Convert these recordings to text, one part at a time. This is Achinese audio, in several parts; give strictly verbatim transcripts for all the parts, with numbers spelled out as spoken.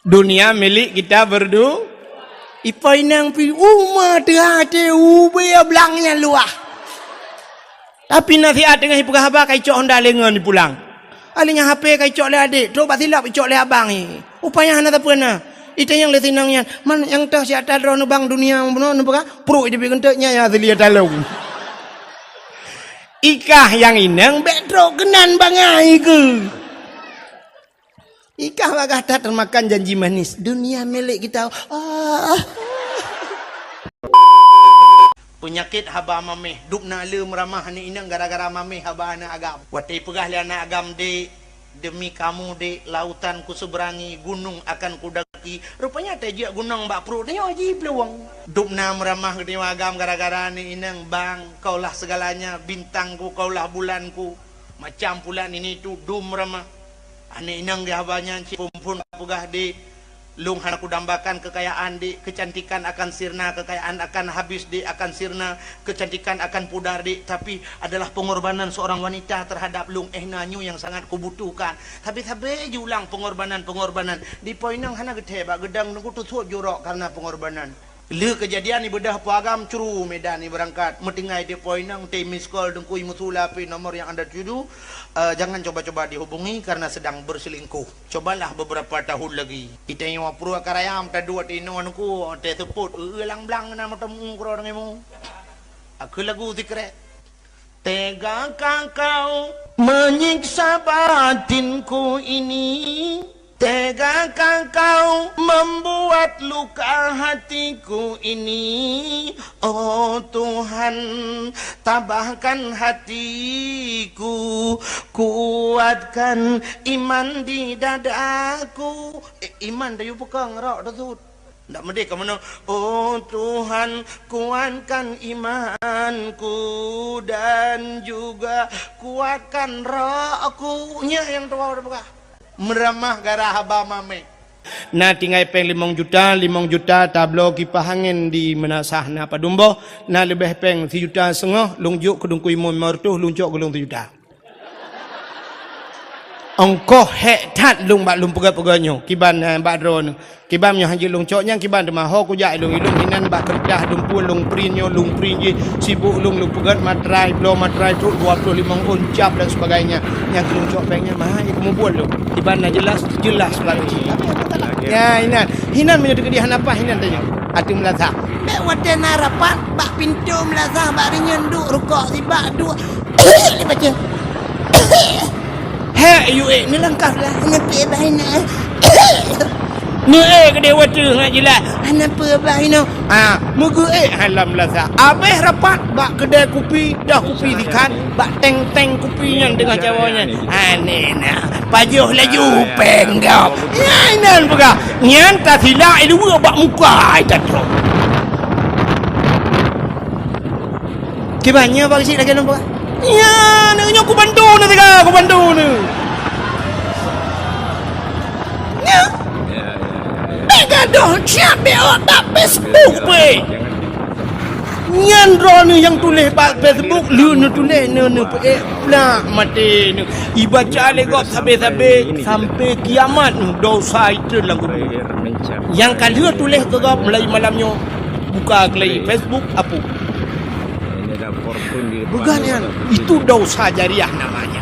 Dunia milik kita berdu-, ipo inong pi uma teuhah até ubé blang nyang luah. Tapi nasihat teungoh ipeugah haba ka icok honda lé ngon ipulang. Alèh nyan H P ka icok lé adék, trok bak silop icok lé abang i. Upaya hana sapeue na. Itanyong lé sinong nyan, "Man nyang toh siat droeneuh bang dunia bunoe neupeugah?" Pruet iteubiet keuneuk nyan nyang asli talong. Ikah nyang inong bèk trok keunan bangai keuh. Ikah bagah that teumakan janji manis, dunia milik kita. Ah. Peunyakét haba maméh, dub na le meuramah aneuk inong gara-gara maméh haba aneuk agam. Watèe peugah lé aneuk agam, "Dek, demi kamu, Dek, lautan kuseberangi, gunung akan kudaki." Rupanya tajak gunong bak pruet nyoe ji peuluwang. Dub na meuramah geutanyoe agam gara-gara aneuk inong, "Bang, kaulah segalanya, bintangku, kaulah bulanku." Macam pula nini tu dum ramah. Aneuk inong di haba nyan cit phon-phon peugah, "Dek, lôn hana kudambakan kekayaan, Dek. Kecantikan akan sirna, kekayaan akan habis, Dek, akan sirna. Kecantikan akan pudar, Dek. Tapi adalah pengorbanan seorang wanita terhadap lôn, eh, na nyoe yang sangat kubutuhkan." Tapi sabe jiulang pengorbanan-pengorbanan. Di po inong hana geuthèe bak geudong, teungku teusot jurok karena pengorbanan. Le keujadian ibeudôh po agam cru Medan ibeurangkat. Meutinggai di po inong, teumiskol teungku imeusula pih nomor yang anda tuju. Eh, jangan coba-coba dihubungi karena sedang berselingkuh. Cobalah beberapa tahun lagi. Itanyoe pruet karayam taduek di inoe teungku, teuseupôt eu-eu lam blang na meuteumé keudroe deungon mu. Aku lagu sikrek. Tega ka kau menyiksa batinku ini, tega ka kau membuat luka hatiku ini. Oh Tuhan, tabahkan hatiku, kuatkan iman di dadaku. Eh, iman dayu peukong rok teusut. Ndak meudeh ka meunoe, "Oh Tuhan, kuatkan imanku dan juga kuatkan rohku." Nyan nyang tuwoe teupeugah. Meuramah gara haba maméh. Na tinggai péng limong juta, limong juta tabloe kipah angén di meunasah na padum boh, na leubeh péng sijuta seungoh, lôn jok keu Teungku Imum limong reutôh, lôn cok keu lôn sijuta. Ongkoh hék that lôn bak lôn peugah-peugah nyoe, kiban, eh, bak droeneuh. Kiban nyoe hanjeuet lôn cok nyan kiban teuma ho kujak ilôn-ilôn hinan bak keureutah lôn pun lôn print nyoe lôn print jih sibuk lôn lôn peugöt matrai bloe matrai trok dua ploh limong ôn cap dan sebagainya. Nyang keu lôn cok péng nyan mahai keu mubuet lôn. Kiban na jelas, jelas bak cit. Ya, hinan. Hinan meunyoe teukeudi hana paih hinan tanyoe. Ateueh meulasah. Bèk watèe na rapat bak pintoe meulasah bak rinyeun duek rukok sibak duek. Dibaca. Hek, yue, neulangkah lah. Hana peue bah inoe. Neuék keudeh watèe ngat jeulaih. Hana peue bah inoe. Ha, meugeue ék halam lasa. Abéh rapat bak keudè kupi, dah kupi sikan, bak teng-teng kupi nyan teungoh cawoe nyan. Aneh na. Pajoh laju péng gob. Nyan inan peugah. Nyan tasilak i luwa bak muka ai tatrok. Kiban nyoe bak geuchik lagèe lôn peugah. Nyan, nyoe kubantu neuh siga, kubantu neuh. Nyan. Bèk gadôh siat bèk ot bak Facebook pih. Nyan droeneuh nyang tuléh bak Facebook, lheueh neutuléh neuh neupeuék plak maté neuh. Ibaca lé gob sabé-sabé sampoe kiamat neuh dosa itrön lam kubu. Nyang ka lheueh tuléh keu gob mulai malam nyoe buka keulai Facebook apui. Bukan nyan, itu dosa jariah namanya.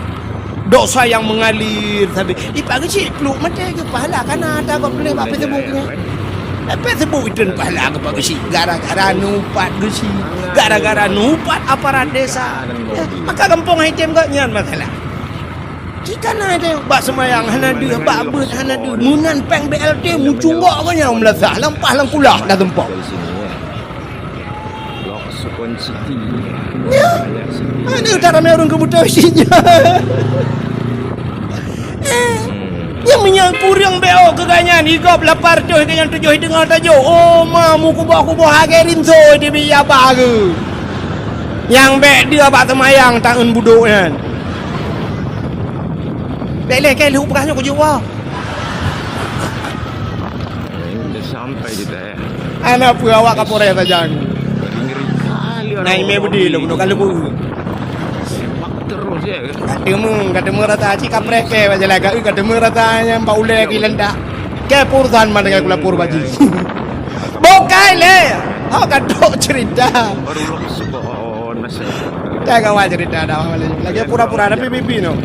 Dosa yang mengalir sampai ipak keuchik pluek maté keu pahala kana ata gob tuléh bak Facebook nyan. Bak Facebook itu pahala keu pak keuchik gara-gara nupat keuchik, gara-gara nupat aparat desa. Ya, maka gampông hai tem gobnyan masalah. Jika na ada bak semayang hana deuh, bak beuet hana deuh, meunan péng B L T mucunggok gobnyan meulasah lam pah lam kulah dah tumpok. Blok Sukon City. Ya. Ada tak ramai orang kebutuhan isinya. Eh, yang menyang kurang B O ke ganyan, igop lapar tuh ganyan tujuh dengar tajuk. Oh, ma mu kubah-kubah agai rinso di biya baru. Yang bek dia bak semayang tahun buduk nyan. Bek leh kai lheuh peugah nyoe kujok wa. Sampai kita ya. Ana peue awak Kapolres saja. Ngeri kali orang. Naik meh budi lu bunuh kalu bu. Sepak terus ya. Katemu, katemu rata cik kapreh ke baca laga, katemu rata yang bak ulai ki lendak. Kaya pur tan mana kaya kulapor baji. Bukai le. Hok kadok cerita. Dah kawan cerita dah. Lagi pura-pura tapi pipi no.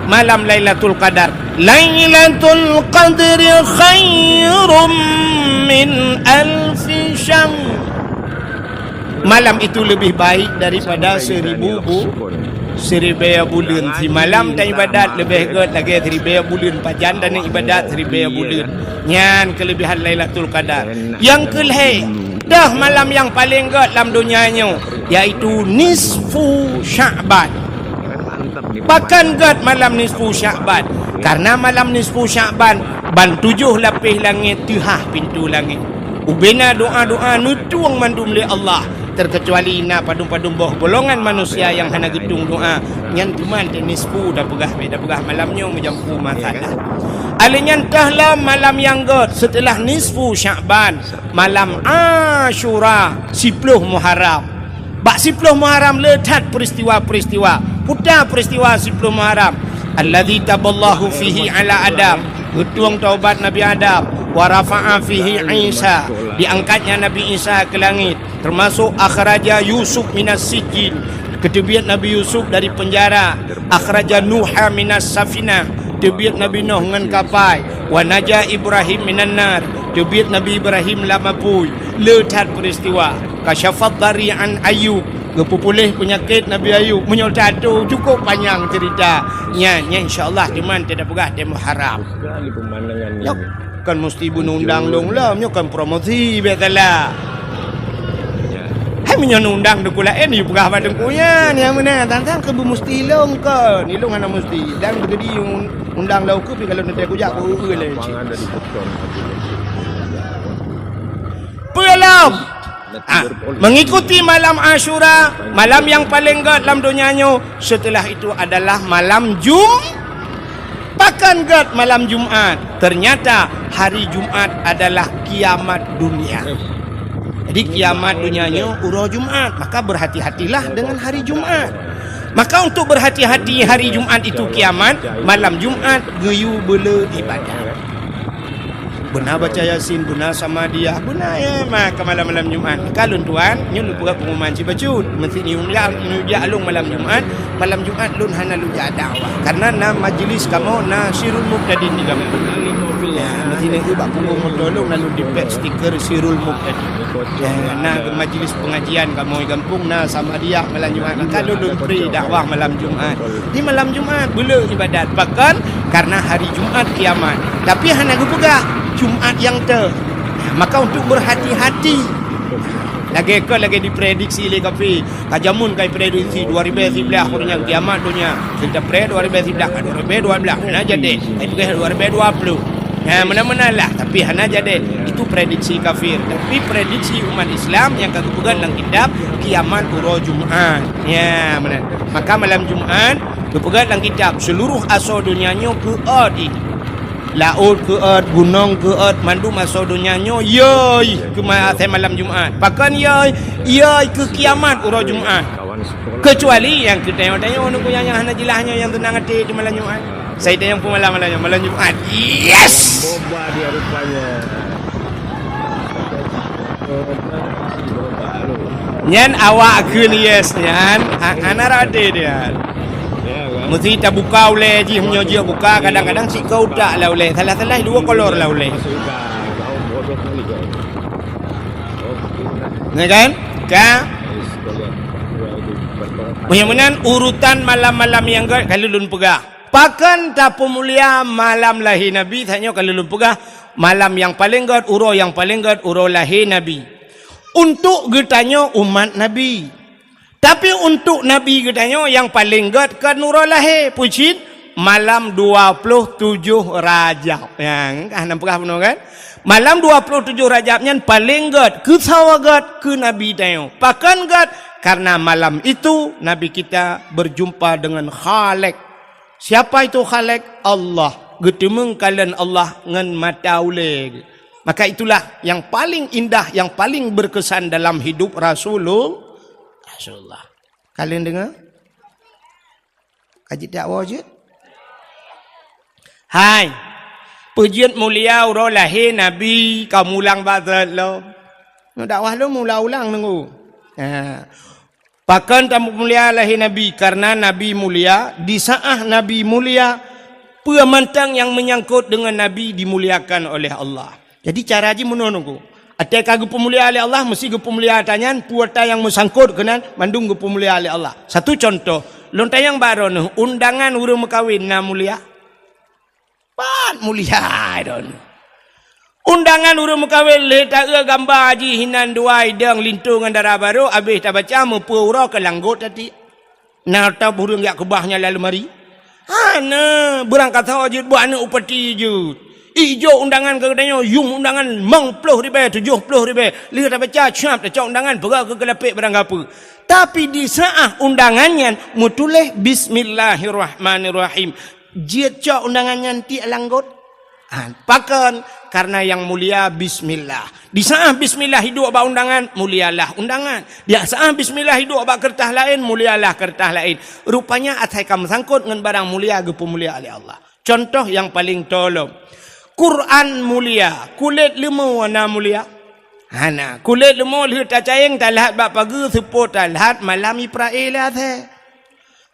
Malam Lailatul Qadar. Lailatul Qadri khairum min alfi syahr. Malam itu lebih baik daripada seribu bu-, seribu buleuen. Simalam ta ibadat leubeh gét lagée seribu buleuen, pajan dan ibadat seribu buleuen. Nyan kelebihan Lailatul Qadar. Nyang keulhée, dah malam nyang paleng gét lam donya nyoe, yaitu nisfu Sya'ban. Pakon gét malam nisfu Sya'ban? Karena malam nisfu Sya'ban ban tujoh lapéh langét teuhah pintoe langét. Ubena doa-doa neutueng mandum lé Allah, terkecuali na padum-padum boh golongan manusia nyang hana geutueng doa, nyan teuma teuh nisfu tapeugah, beda peugah malam nyoe meujampu masalah. Alé nyan teuh lom malam nyang gét seuteulah nisfu Sya'ban, malam Asyura, siploh Muharram. Bak siploh Muharram le that peristiwa-peristiwa. Peue ta peristiwa siploh Muharram? Alladzi taballahu fihi ala Adam. Geutueng taubat Nabi Adam. Wa rafa'a fihi Isa. Diangkatnya Nabi Isa ke langit. Termasuk akhraja Yusuf minas sijjin. Geuteubiet Nabi Yusuf dari penjara. Akhraja Nuha minas safinah. Teubiet Nabi Nuh ngon kapai. Wa naja Ibrahim minan nar. Teubiet Nabi Ibrahim lam apui. Le that peristiwa. Kasyafad dari an Ayub, geupeupuléh peunyakét Nabi Ayub. Meunyoe tato, cukup panyang cerita. Nya, nya insya Allah teuma teuh tapeugah di Muharram. Sekali pemandangan ini. Nyoe kon musti beunundang lôn lom, nyoe kon promosi biasalah. Ya. Hai meunyoe nundang Teungku laén, yue peugah bak Teungku nyan, nyang meunan, tang-tang keu beumusti ilôn kon. Ilôn hana musti. Dan beugedi undang lôn keu pi kalau nanti kujak keu lé. Peue lom? Ah, mengikuti malam Asyura, malam nyang paleng gét lam donya nyoe, setelah itu adalah malam Jum-, pakon gét malam Jumat. Ternyata hari Jumat adalah kiamat dunia. Jadi kiamat dunia nyoe uroe Jumat, maka berhati-hatilah dengan hari Jumat. Maka untuk berhati-hati hari Jumat itu kiamat, malam Jumat geuyue beule ibadat. Beuna baca Yasin, beuna samadiyah, beuna, eh, maka malam-malam Jumat. Ka lôn tuan, nyoe lôn peugah pengumuman sibacut. Meusti neujak, neujak lôn malam Jumat, malam Jumat lôn hana lôn jak dakwah. Karena na majlis kamoe, na Sirul Mubtadin di gampông. Ya, meusti neujak bak punggung moto lôn lalu dipek stiker Sirul Mubtadin. Ya, na majlis pengajian kamoe gampông, na samadiyah malam Jumat. Maka lôn, lôn pri dakwah malam Jumat. Di malam Jumat, beule ibadat. Pakon? Karena hari Jumat kiamat. Tapi hana geupeugah Jumat nyang teuh. Maka untuk berhati-hati. Lagée kon lagée diprediksi lé kafé. Ka jameun ka diprediksi dua ribu siblaih ureuëng nyang kiamat donya. Kita pre dua ribu siblaih, ka dua ribu dua belas. Hana jadi. Tapi peugah dua ribu dua puluh. Nah, meunan-meunan lah, tapi hana jadi. Itu prediksi kafir. Tapi prediksi umat Islam nyang ka geupeugah lam kitab kiamat uroe Jumat. Ya, meunan. Maka malam Jumat geupeugah lam kitab seluruh asoe donya nyoe keu ôt. Laôt keu ôt, gunong keu ôt, mandum asoe donya nyoe yôi keu ma-, asai malam Jumat. Pakon yôi? Yôi keu kiamat uroe Jumat. Kecuali nyang keu tanyoe-tanyoe nunggu nyang, nyang hana jeulaih nyoe nyang teunang até di malam Jumat. Saya tanyong peumalam malam, malam Jumat. Yes! Boba dia rupanya. Nyan awak kheun yes nyan, ha-, hana rate dia. Ya, kan? Mesti tabuka ulée jih, meunyoe jih buka, kadang-kadang sikoe utak lah ulée. Salah-salah dua kolor lah ulée. Ya kan? Ka? Meunyoe meunan urutan malam-malam nyang gét, ka lôn peugah. Pakon tapeumulia malam lahé Nabi, tanyoe ka lôn peugah, malam nyang paleng gét, uroe nyang paleng gét, uroe lahé Nabi. Untuk geutanyoe umat Nabi. Tapi untuk Nabi geutanyoe nyang paleng gét kon uroe lahé, peue cit? Malam dua puluh tujoh Rajab. Nyang ka hana peugah bunoe kan? Malam dua puluh tujoh Rajab nyan paleng gét, keu sawa gét, keu Nabi tanyoe. Pakon gét? Karena malam itu Nabi kita berjumpa dengan Khalik. Siapa itu Khalik? Allah. Geuteumeung kalon Allah ngon mata ulée. Maka itulah yang paling indah, yang paling berkesan dalam hidup Rasulul-, Rasulullah. Kalian dengar? Kaji tak wajib? Hai, peue jeuet mulia uroe lahé Nabi ka mulang bak zat lom. Nyoe dakwah lôn meuulang-ulang nunggu. Ha. Pakon tamulia lahé Nabi? Karena Nabi mulia, di saat Nabi mulia, peue mantong nyang meunyangkot deungon Nabi dimuliakan oleh Allah. Jadi cara jih meunoe nunggu. Até ka geupeumulia lé Allah, meusti geupeumulia ata nyan, peue ata nyang meusangkot keunan, mandum geupeumulia lé Allah. Satu contoh, lôn tanyong bak droeneuh, undangan ureuëng meukawen na mulia? Pat mulia droeneuh. Undangan ureuëng meukawen lé taeu gamba jih hinan dua idong linto ngon dara barô, abéh tabaca meupeu uroe keu langgot tati. Na teuh ureuëng jak keubah nyan lam leumari? Hana, beurangkasoe jeuet buet aneuëk upati jeuet. Ijok undangan keu geutanyoe, yum undangan limong ploh ribée, tujoh ploh ribée. Lheueh tabaca, siap tacok undangan, peugah keu keulapék barang gapeue. Tapi di saat undangan nyan meutuléh bismillahirrahmanirrahim. Jeuet cok undangan nyan tiek langgot? Ha, pakon? Karena nyang mulia bismillah. Di saat bismillah iduek bak undangan, mulialah undangan. Di saat bismillah iduek bak keureutas laén, mulialah keureutas laén. Rupanya asai ka meusangkot ngon barang mulia geupeumulia lé Allah. Contoh nyang paleng tolom. Quran mulia, kulét leumo na mulia? Hana. Kulét leumo lheueh tacayeng talhat bak pageue, seupôt talhat malam iprae lé asée.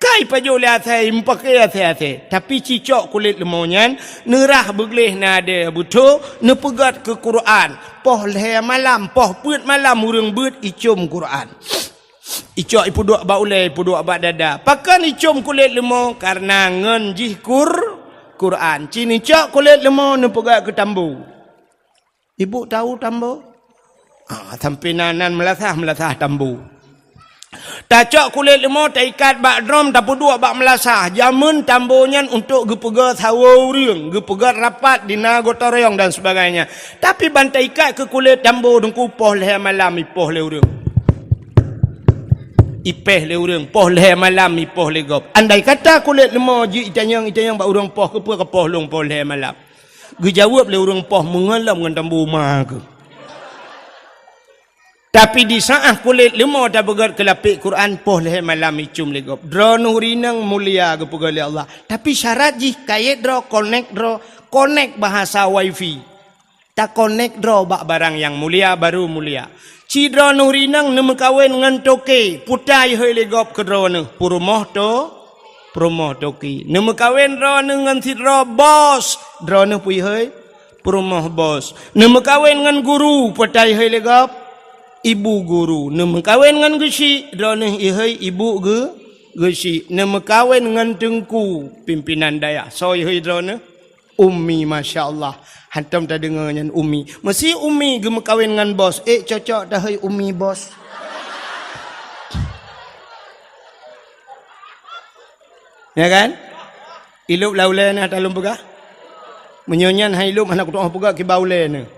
Ka ipajoh lé asée, imeupakée asée-asée. Tapi cicok kulét leumo nyan, neurah beugleh nadée beutho, neupeugét keu Quran. Poh lhée malam, poh peuet malam ureuëng beuet icom Quran. Icok ipeuduek bak ulée, ipeuduek bak dada. Pakon icom kulét leumo? Karena ngon jih Qur-, Quran. Ci neucok kulét leumo neupeugét keu tambo. Ibu tahu tambo? Ah, sampai nan, nan meulasah, meulasah tambo. Tacok kulét leumo, taikat bak drom, tapeuduek bak meulasah. Jameun tambo nyan untuk geupeugét sawoe ureuëng, geupeugét rapat di na gotong royong dan sebagainya. Tapi ban taikat keu kulét tambo, teungku, poh lhée malam ipoh lé ureuëng. Ipéh lé ureuëng, poh lhée malam ipoh lé gob. Andai kata kulét leumo jeuet itanyong, itanyong bak ureuëng poh, keupeue kapoh lôn poh lhée malam? Geujaweueb lé ureuëng poh, meungon lom ngon tambo ma keuh. Tapi di saat kulét leumo tapeugét keu lapék Quran, poh lhée malam icom lé gob. Droeneuh rineueng mulia geupeugét lé Allah. Tapi syarat jih kayét droe, konek droe, konek bahasa wifi. Takonek droe bak barang nyang mulia, baru mulia. Ci droeneuh rineueng neumeukawen ngon toke, peue ta ihôi lé gob keu droeneuh? Peurumoh to-, peurumoh toke. Neumeukawen droeneuh ngon sidroe bos, droeneuh peue ihôi? Peurumoh bos. Neumeukawen ngon guru, peue ta ihôi lé gob? Ibu guru. Neumeukawen ngon geuchik, droeneuh ihôi ibu geu-, geuchik. Neumeukawen ngon teungku, pimpinan dayah, soe ihôi droeneuh? Umi, masya Allah. Hantom tadeungoe nyan umi. Meusi umi geumeukawen ngon bos. Ék cocok tahôi umi bos. Ya kan? Ilop lam ulée na talom peugah. Meunyoe nyan hai ilop hana kutu'oh peugah kiban ulée na.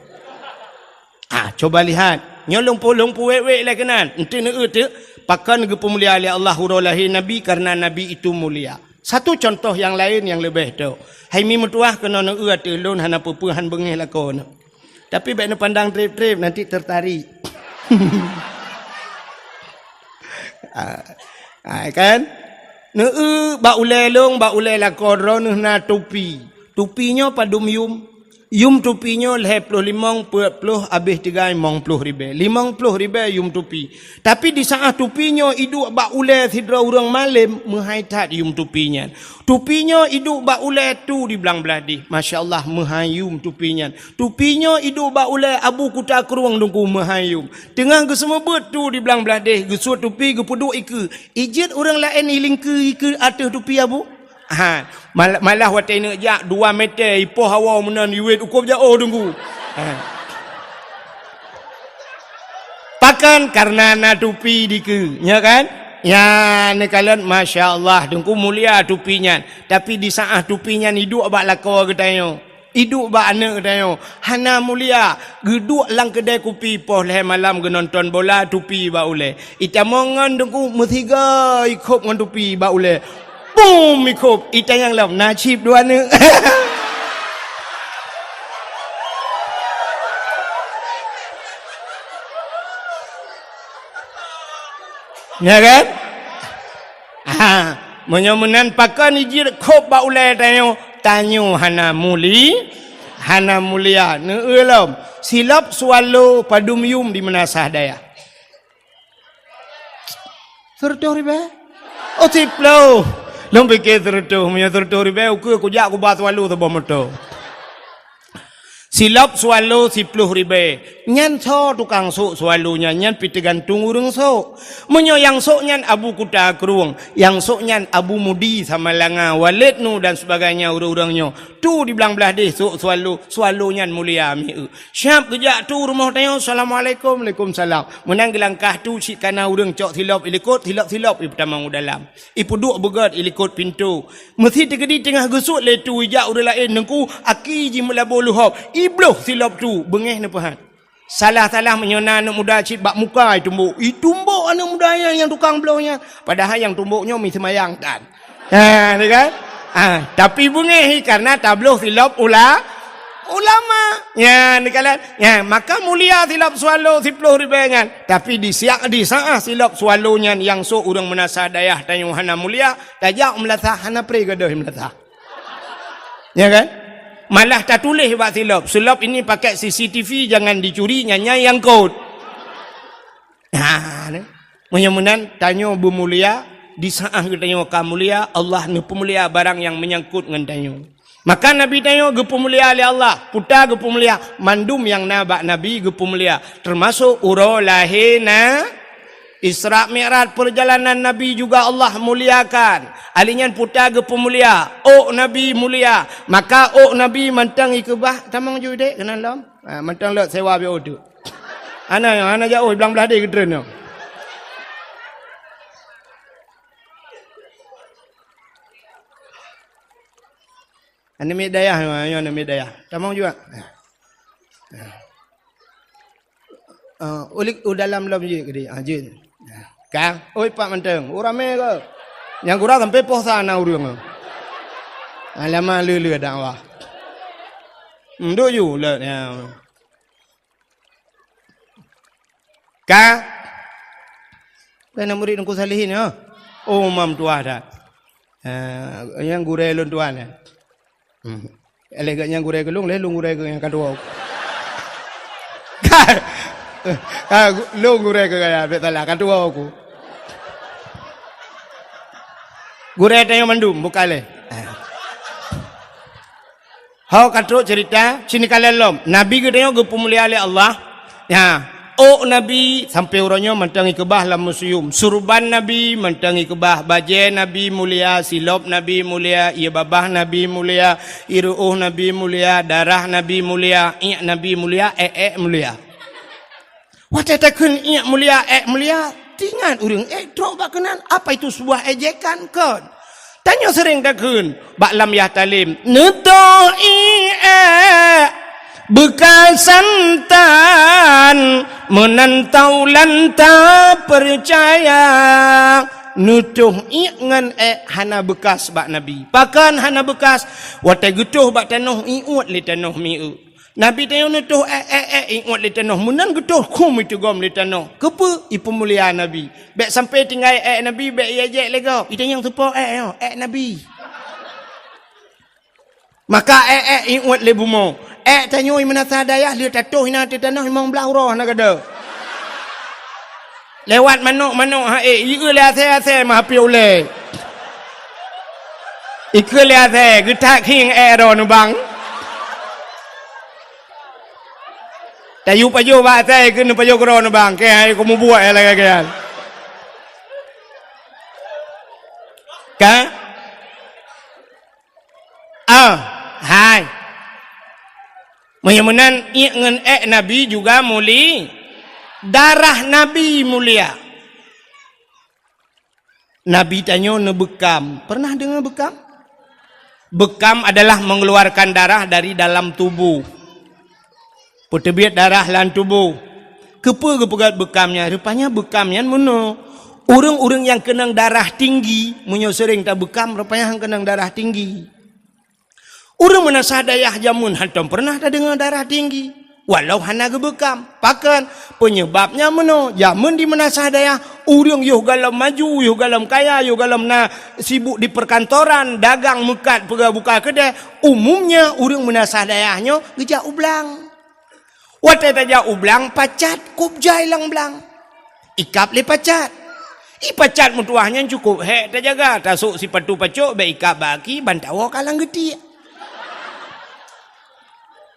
Ah, coba lihat. Nyoe lôn pu-, lôn puwék-wék lé keunan. Enti neueu teuk, pakon geupeumulia lé Allah uroe lahé Nabi, karena Nabi itu mulia. Satu contoh nyang laén nyang leubeh tok. Hai mi meutuwah keunoe neueu ateueh lôn hana peue-peue han beungéh lakoe nyoe. Tapi bék neupandang treb-treb, nanti tertarik. Ah, ah, kan? Neueu bak ulée lôn, bak ulée lakoe droeneuh na tupi. Tupi nyoe padum yum? Yum tupi nyoe lhée ploh limong, peuet ploh, abéh tigai limong ploh ribée. Limong ploh ribée yum tupi. Tapi di saát tupi nyoe iduek bak ulée sidroe ureuëng malém, meuhai that yum tupi nyan. Tupi nyoe iduek bak ulée tu di blang blaih deh. Masya Allah, meuhai yum tupi nyan. Tupi nyoe iduek bak ulée Abu Kuta Krueng Teungku, meuhai yum. Teungoh geuseumeubeuet tu di blang blaih deh, geusuet tupi geupeuduek ikeue. Ijeuet ureuëng laén ilingkeue ikeue ateueh tupi Abu? Ha, mal-, malah watée neuk jak dua meter ipoh hawa meunan iwet ukob jaoh Teungku. Ha. Pakon? Karena na tupi dikeue, nya kan? Ya, neukalon, masya Allah, Teungku, mulia tupi nyan. Tapi di saát tupi nyan iduek bak lakoe geutanyoe. Iduek bak aneuëk geutanyoe, hana mulia, geuduek lam keudée kupi poh lhée malam geunonton bola, tupi bak ulée. Itamong ngon Teungku meusiga ikhop ngon tupi bak ulée. Bum ikhop, itanyong lom, na cit dua aneuëk. Ya kan? Ha, meunyoe meunan pakon ijeuet khop bak ulée tanyoe, Tanyoe hana muli, hana mulia. Neueu lom. Silop swallow padum yum di meunasah dayah. Seureutôh ribèe? Oh, siploh. Lôn pike seureutôh, meunyoe seureutôh ribèe, ukeue kujak kuba swallow saboh moto. Silop swallow siploh ribèe. Nyan soe tukang sôk swallow nyan, nyan pih teugantung ureueng sôk. Meunyoe nyang sôk nyan Abu Kuta Krueng, nyang sôk nyan Abu Mudi Samalanga, Walid Nu dan sebagainya ureueng-ureueng nyoe. Tu di blang blaih deh sôk swallow, swallow nyan mulia mieu. Siap geujak tu rumoh tanyoe, "Assalamualaikum." "Waalaikumsalam." Meunan geulangkah tu cit kana ureueng cok silop ilikot, silop-silop ipeutamong u dalam. Ipeuduek beugöt ilikot pintoe. Meusi teukeudi teungoh geusuet lé tu ijak ureueng laén, "Teungku, aki jimeulabô leuhob." Ibloh silop tu, beungéh neupeuhat. Salah-salah meunyoe na aneuk muda cit bak muka itumbok. Itumbok aneuk muda nyan nyang tukang bloh nyan. Padahai nyang tumbok nyoe mi seumayang tan. Ha, ni kan? Ha, tapi beungéh karena tabloh silop ula-, ulama. Nyan, ni kan? Nyan, maka mulia silop swallow siploh ribèe nyan. Tapi di siak, di saat silop swallow nyan nyang sôk ureueng meunasah dayah tanyoe hana mulia, tajak u meulasah hana pré gadôh meulasah. Ya kan? Malah tatuléh bak silop, "Silop ini pakai C C T V, jangan dicuri, nyan nyang kot." Ha, ni. Meunyoe meunan, tanyoe beumulia, di saat geutanyoe ka mulia, Allah neupeumulia barang nyang meunyangkot ngon tanyoe. Maka Nabi tanyoe geupeumulia lé Allah, peue ta geupeumulia, mandum nyang na bak Nabi geupeumulia, teumasok uroe lahé na Isra Mi'raj, peurjalanan Nabi juga Allah muliakan. Ahli nyan peue ta geupeumulia, ôk Nabi mulia. Maka ôk Nabi mantong ikeubah, tamong ju dek keunan lom. Ha, mantong lôn sewa biôh tu. Hana, hana jauh, blang blaih deh geutreun nyoe. Aneuk miet dayah, nyoe aneuk miet dayah. Tamong juga. Ah, ulik u dalam lom jeuet keudeh. Ah, jeuet. Ka, oi pak mantong, u ramé ke? Nyang gura sampai poh sa na ureueng. Alamak, le-le dakwah. Hmm, duk ju, le, ya. Ka? Kan murid Teungku Salihin, ya? Oh, mam tuah dah. Ah, nyang gurée lôn tuan, ya. Hmm. Lé geuh nyang gurée keu lôn, lé lôn gurée keu nyang ka tuwoe. Ka, ka, lôn gurée keu gaya, bèk salah, ka tuwoe ku. Gurée tanyoe mandum, bukan lé. Ho ka trok cerita, sini kalian lom. Nabi geutanyoe geupeumulia lé Allah. Ya, ôk Nabi sampai uroe nyoe mantong ikeubah lam museum. Surban Nabi mantong ikeubah, bajée Nabi mulia, silop Nabi mulia, ié babah Nabi mulia, ié ruôh Nabi mulia, darah Nabi mulia, iék Nabi mulia, ék-ék mulia. Watée takheun iék mulia, ék mulia, teuingat ureueng ék trok bak keunan, apa itu sebuah ejekan kon? Tanyoe seuréng takheun bak lam yah talem, "Neutoh iék ék beukasan tan, meunan taulan tapeucaya." Neutoh iék ngon ék hana beukas bak Nabi. Pakon hana beukas? Watée geutoh bak tanoh, iuet lé tanoh mieu. Nabi tanyoe neutoh ék, ék, ék, iuet lé tanoh. Meunan geutoh khum iteugom lé tanoh. Keupeue? Ipeumulia Nabi. Bèk sampai tinggai ék Nabi, bèk iéjek lé gob. Itanyong soe po ék nyoe, ék Nabi. Maka ék, ék, iuet lé bumoe. Ék tanyoe meunasah dayah lheueh tatoh inan ateueh tanoh limong blaih uroe hana gadôh. Lewat manok-manok ha ék, ieu lé asèe-asèe meuhapé ulèe. Ikeu lé asèe, geutak khieng ék droe neubang. Tayue pajoh bak asèe keu neupajoh keudroe neubang, keu hai keu mubuet lagèe nyan. Ka? Ah, hai. Meunyoe meunan, iék ngon ék Nabi juga muli-, darah Nabi mulia. Nabi tanyoe neubeukam. Pernah deungoe beukam? Beukam adalah mengeluarkan darah dari dalam tubuh. Peuteubiet darah lam tuboh. Keupeue geupeugöt beukam nyan? Rupanya beukam nyan meunoe. Ureuëng-ureuëng nyang keunong darah tinggi, meunyoe seuréng tabeukam, rupanya han keunong darah tinggi. Ureuëng meunasah dayah jameun hantom peureunah tadeungoe darah tinggi. Walau hana geubeukam. Pakon? Penyebabnya meunoe, jameun di meunasah dayah, ureuëng yoh galom maju, yoh galom kaya, yoh galom na sibuk di perkantoran, dagang meukat, peugah buka keudè, umumnya ureuëng meunasah dayah nyoe geujak u blang. Watée tajak u blang, pacat kub jai lam blang. Ikab lé pacat. I pacat meutuwah nyan cukup hék tajaga, tasok sipatu pacok bék ikab bak aki, ban tawoe ka lam geutiek.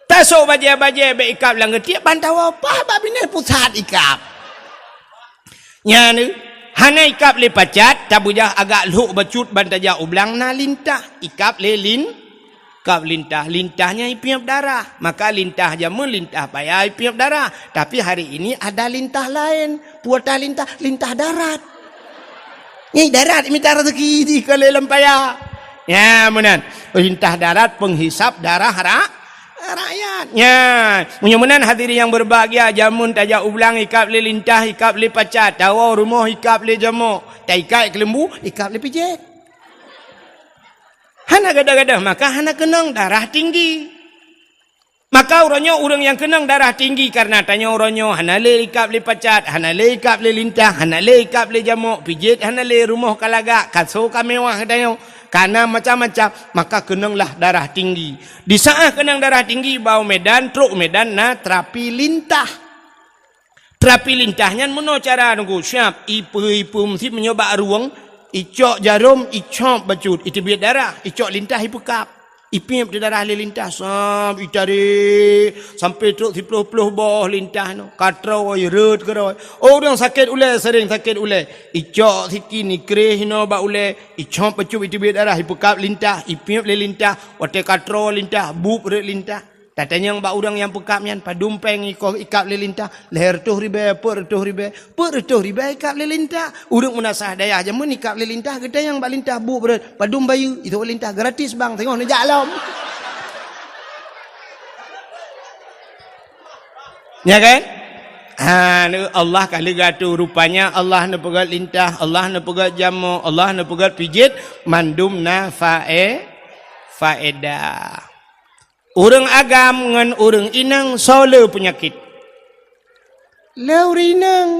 Tasok bajée-bajée bék ikab lam geutiek, ban tawoe paih bak binéh pusat ikab. Nyan, hana ikab lé pacat, tabeujah agak lhok bacut ban tajak u blang, na lintah, ikab lé lin, ikab lintah. Lintah nyan ipiep darah. Maka lintah jameun, lintah paya ipiep darah. Tapi hari ini ada lintah laén. Peue lintah? Lintah darat. Nyan darat mita rezeki jih keu lé lam paya. Nyan meunan. Lintah darat penghisap darah ra-, rakyat. Nyan. Meunyoe meunan hadirin yang berbahagia, jameun tajak u blang ikab lé lintah, ikab lé pacat, tawoe rumoh ikab lé jamok, taikat keuleumbu, ikab lé pijet. Hana gadoh-gadoh, maka hana keunong darah tinggi. Maka uroe nyoe ureuëng nyang keunong darah tinggi kareuna tanyoe uroe nyoe hana lé ikab lé pacat, hana lé ikab lé lintah, hana lé ikab lé jamok, pijet hana lé, rumoh ka lagak, kaso ka mewah tanyoe, kana macam-macam, maka keunonglah darah tinggi. Di saát keunong darah tinggi, bak u Medan, trok u Medan na terapi lintah. Terapi lintah nyan meunoe cara nunggu siab, ipeue-ipeue meusit meunyoe bak rueng, icok jarom, icop bacut, iteubiet darah, icok lintah ipeukab. Ipiep di darah lé lintah, sab itarek sampai trok siploh-ploh boh lintah nyoe. Ka troe, rhot keudroe. Oh, ureuëng sakét ulée, sering sakét ulée. Icok sikin, ikreh inoe bak ulée, icop bacut, iteubiet darah, ipeukab lintah, ipiep lé lintah, watée ka troe lintah, bueb rhot lintah. Tatanyong bak ureuëng nyang peukab nyan, padum péng ikoh ikab lé lintah, lhée reutôh ribée, peuet reutôh ribée, peuet reutôh ribée ikab lé lintah. Ureuëng meunasah dayah jameun ikab lé lintah, geutanyong bak lintah bueb rhot, padum bayeue, itu lintah gratis bang, teungoh neujak lom. Ya kan? Ha, Allah ka lheueh geuatoe, rupanya Allah neupeugét lintah, Allah neupeugét jamok, Allah neupeugét pijet, mandum na fae-, faedah. Ureuëng agam ngon ureuëng inong soe le peunyakét? Le ureuëng inong.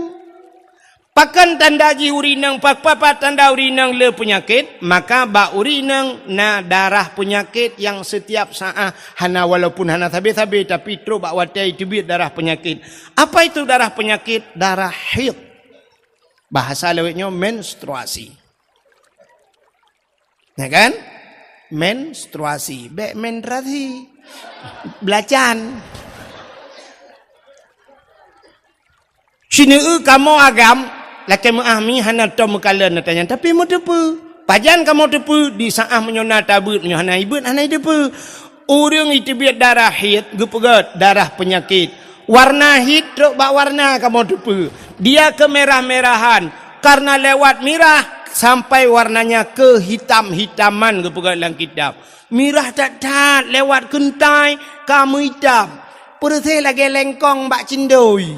Pakon tanda jih ureuëng inong, pa-, pa-, pa tanda ureuëng inong le peunyakét? Maka bak ureuëng inong na darah peunyakét nyang setiap saát hana, walaupun hana sabe-sabe, tapi trok bak watée iteubiet darah peunyakét. Apa itu darah peunyakét? Darah haid. Bahasa lawét nyoe menstruasi. Ya kan? Menstruasi, bék menstruasi. Belacan. Sineue kamoe agam, lakée meuah mi hana tom meukalon na tanyan, tapi meuteupeue. Pajan kamoe teupeue, di saát meunyoe na tabeuet, meunyoe hana ibeuet, hana iteupeue. Ureuëng iteubiet darah haid, geupeugét darah peunyakét. Warna haid trok bak warna kamoe teupeue. Dia kemerah-merahan, karena lewat mirah sampai warnanya kehitam-hitaman, geupeugét lam kitab. Mirah that-that lewat keuntai ka meuitam. Peureuséh lagée lengkong bak cindoi.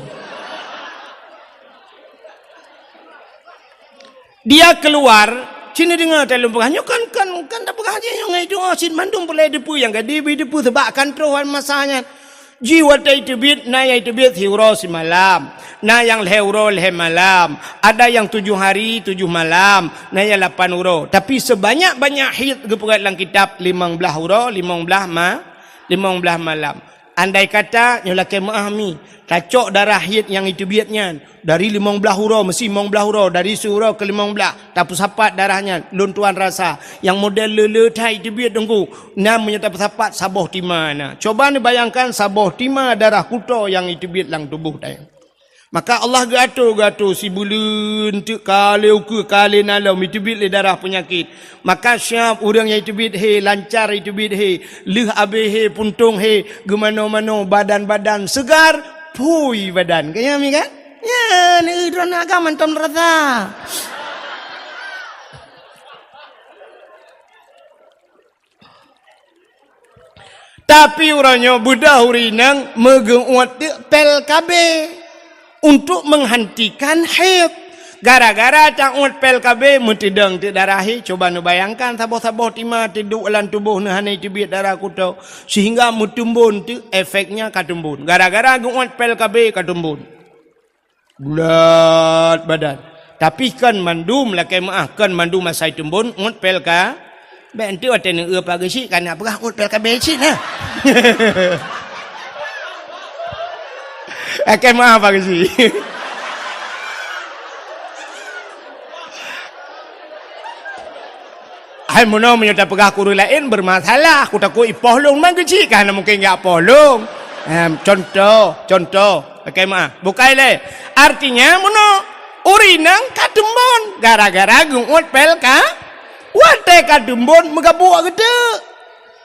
Dia keluar, cina deungoe taleueng peugah, nyoe kan, kan, kan tapeugah aja nyoe ngai doa cit mandum peureulée teupeue nyang ka dibi teupeue, sebab kan troh masa nyan. Jih watée iteubiet, na nyang iteubiet siuroe simalam, na nyang lhée uroe lhée malam, ada nyang tujoh hari tujoh malam, na nyang lapan uroe. Tapi sebanyak-banyak haid geupeugét lam kitab limong blaih uroe, limong blaih ma-, limong blaih malam. Andai kata nyoe lakée meuah mi, tacok darah haid nyang iteubiet nyan, dari limong blaih uroe, meusi limong blaih uroe, dari siuroe keu limong blaih, tapeusapat darah nyan, lôn tuan rasa, nyang model le-le that iteubiet teungku, na meunyoe tapeusapat saboh tima na. Coba neubayangkan saboh tima darah kuto nyang iteubiet lam tuboh tanyoe. Maka Allah geuatoe, geuatoe sibuleuen teuk ka lhée ukeue, ka lhée na lom, iteubiet lé darah peunyakét. Maka siab ureuëng nyang iteubiet hé, lancar iteubiet hé, lheueh abéh hé, puntông hé, geumanoe-manoe, badan-badan segar, phui badan. Ka nyan mi kan? Nyan, eh, droeneuh agam mantong rasa. Tapi uroe nyoe beudôh ureuëng inong meugeuuet teuk pil K B untuk menghentikan haid. Gara-gara tauet pel K B, meuteudong teuk darah hi, cuba neubayangkan saboh-saboh tima teuduek lam tuboh neuh hana teubiet darah kuto, sehingga meutumbon teuk, efeknya ka tumbon. Gara-gara geuuet pel K B ka tumbon. Bulat badan. Tapi kon mandum, lakée meuáh, kon mandum asai tumbon uet pel ka. Bék enteuk watée neueu Pak Geuchik ka na peugah uet pel K B cit na. Lakée meuáh Pak Geuchik. Hai meunoe meunyoe tapeugah keu ureuëng laén beureumasalah, kutakot ipoh lôn, man Geuchik ka hana mungken jak poh lôn. Em, contoh, contoh. Lakée meuáh. Bukai lé. Artinya meunoe, ureuëng inong ka tumbon gara-gara geuuet pel ka. Watée ka tumbon meugabuk geuteuk.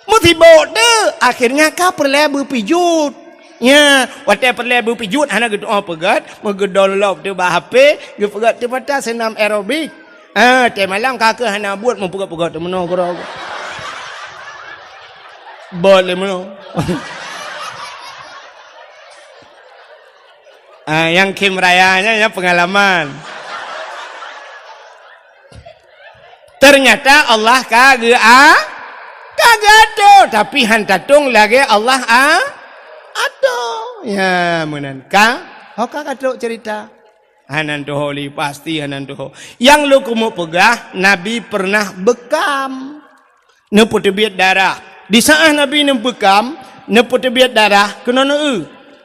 Meusibok teuk, akhirnya ka peureulée beupijuet. Nya, watée peureulée beupijuet hana geutuoh peugét, meugeudong lop teuk bak H P, geupeugét teuk mata seunam aerobik. Ah, teumalam ka keuh hana buet meupeugét-peugét teuk meunoe keudroe. Bot lé meunoe. Ah, nyang khém raya nyan, nyan peungalaman. Ternyata Allah ka geu a, ka geuatoe, tapi han tatong lagée Allah a, atoe. Ya, meunan ka, ho ka ka trok cerita. Hana tuho lé, pasti hana tuho. Nyang lôn keumeung peugah, Nabi pernah beukam. Neupeuteubiet darah. Di saát Nabi neubeukam, neupeuteubiet darah, keunoe neueu.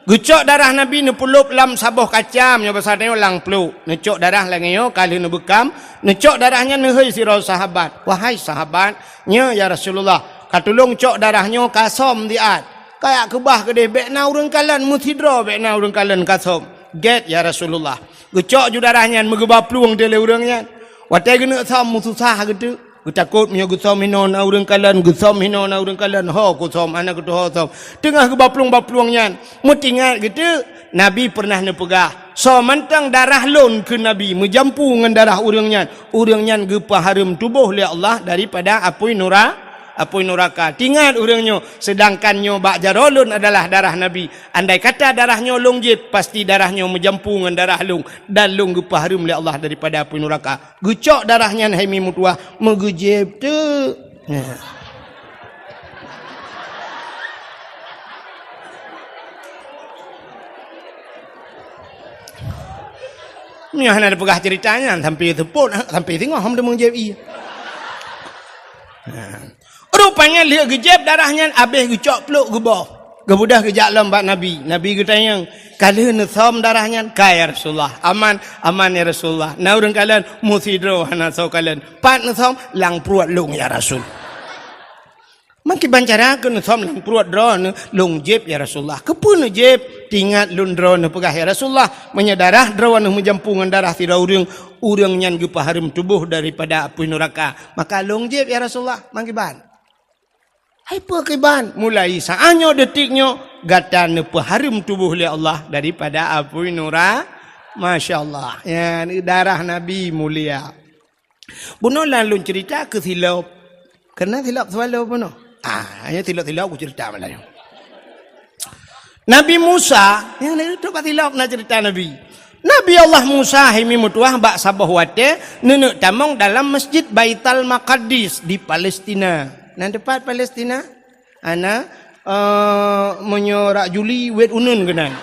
Geucok darah Nabi neupeulop lam saboh kaca, meunyoe basa tanyoe lam pluek. Neucok darah lagée nyoe ka lheueh neubeukam, neucok darah nyan neuhôi sidroe sahabat. "Wahai sahabat, nyoe ya Rasulullah, ka tulông cok darah nyoe ka som siat. Kajak keubah keudeh, bék na ureuëng kalon, meusidroe bék na ureuëng kalon ka som." "Gét ya Rasulullah." Geucok ju darah nyan meugeuba plueng lé ureuëng nyan. Watée geuneuk som meususah geuteuk. Geutakot meunyoe geusom hinoe na ureuëng kalon, geusom hinoe na ureuëng kalon, ho kusom, hana geutuho som. Teungoh geuba plueng-ba plueng nyan, meutingat geuteuk, Nabi pernah neupeugah, "Soe mantong darah lôn," kheun Nabi, "meujampu ngon darah ureuëng nyan, ureuëng nyan geupeuhareuem tuboh lé Allah daripada apui nura-, apui nuraka." Tingat ureuëng nyoe, seudangkan nyoe bak jaroe lôn adalah darah Nabi. Andai kata darah nyoe lôn jieb, pasti darah nyoe meujampu ngon darah lôn, dan lôn geupeuhareuem lé Allah daripada apui nuraka. Geucok darah nyan hai mi meutuwah, meugeujieb teuk. Nyan. Nyoe hana tapeugah cerita nyan sampai seupôt, sampai singoh hom deungoe jieb ie. Nyan. Rupanya lheueh geujieb darah nyan, abéh geucok pluek geuboh. Geubeudôh geujak lom bak Nabi. Nabi geutanyong, "Ka lheueh neusom darah nyan?" "Ka, ya Rasulullah." "Aman?" "Aman, ya Rasulullah." "Na ureuëng kalon?" "Meusidroe hana soe kalon." "Pat neusom?" "Lam pruet lôn, ya Rasul." "Meukiban cara keuh neusom lam pruet droeneuh?" "Lôn jieb, ya Rasulullah." "Keupeue neujieb?" "Tingat lôn droeneuh peugah, ya Rasulullah, meunyoe darah droeneuh meujampu ngon darah sidroe ureuëng, ureuëng nyan geupeuhareuem tuboh daripada apui nuraka. Maka lôn jieb, ya Rasulullah." "Meukiban?" "Hai peue kiban?" "Mulai saát nyoe, detik nyoe, gata neupeuhareuem tuboh lé Allah daripada apui nura-," Masya Allah. Ya, darah Nabi mulia. Bunoe lôn cerita keu silop. Keunan silop swallow bunoe. Ah, hanya silop-silop kucerita malam nyoe. Nabi Musa, nyang na itu bak silop na cerita Nabi. Nabi Allah Musa hai mi meutuwah bak saboh watée neuneuk tamong dalam Masjid Baital Maqdis di Palestina. Nan teumpat Palestina? Ana, eh, meunyoe rak Juli, wet uneun keunan.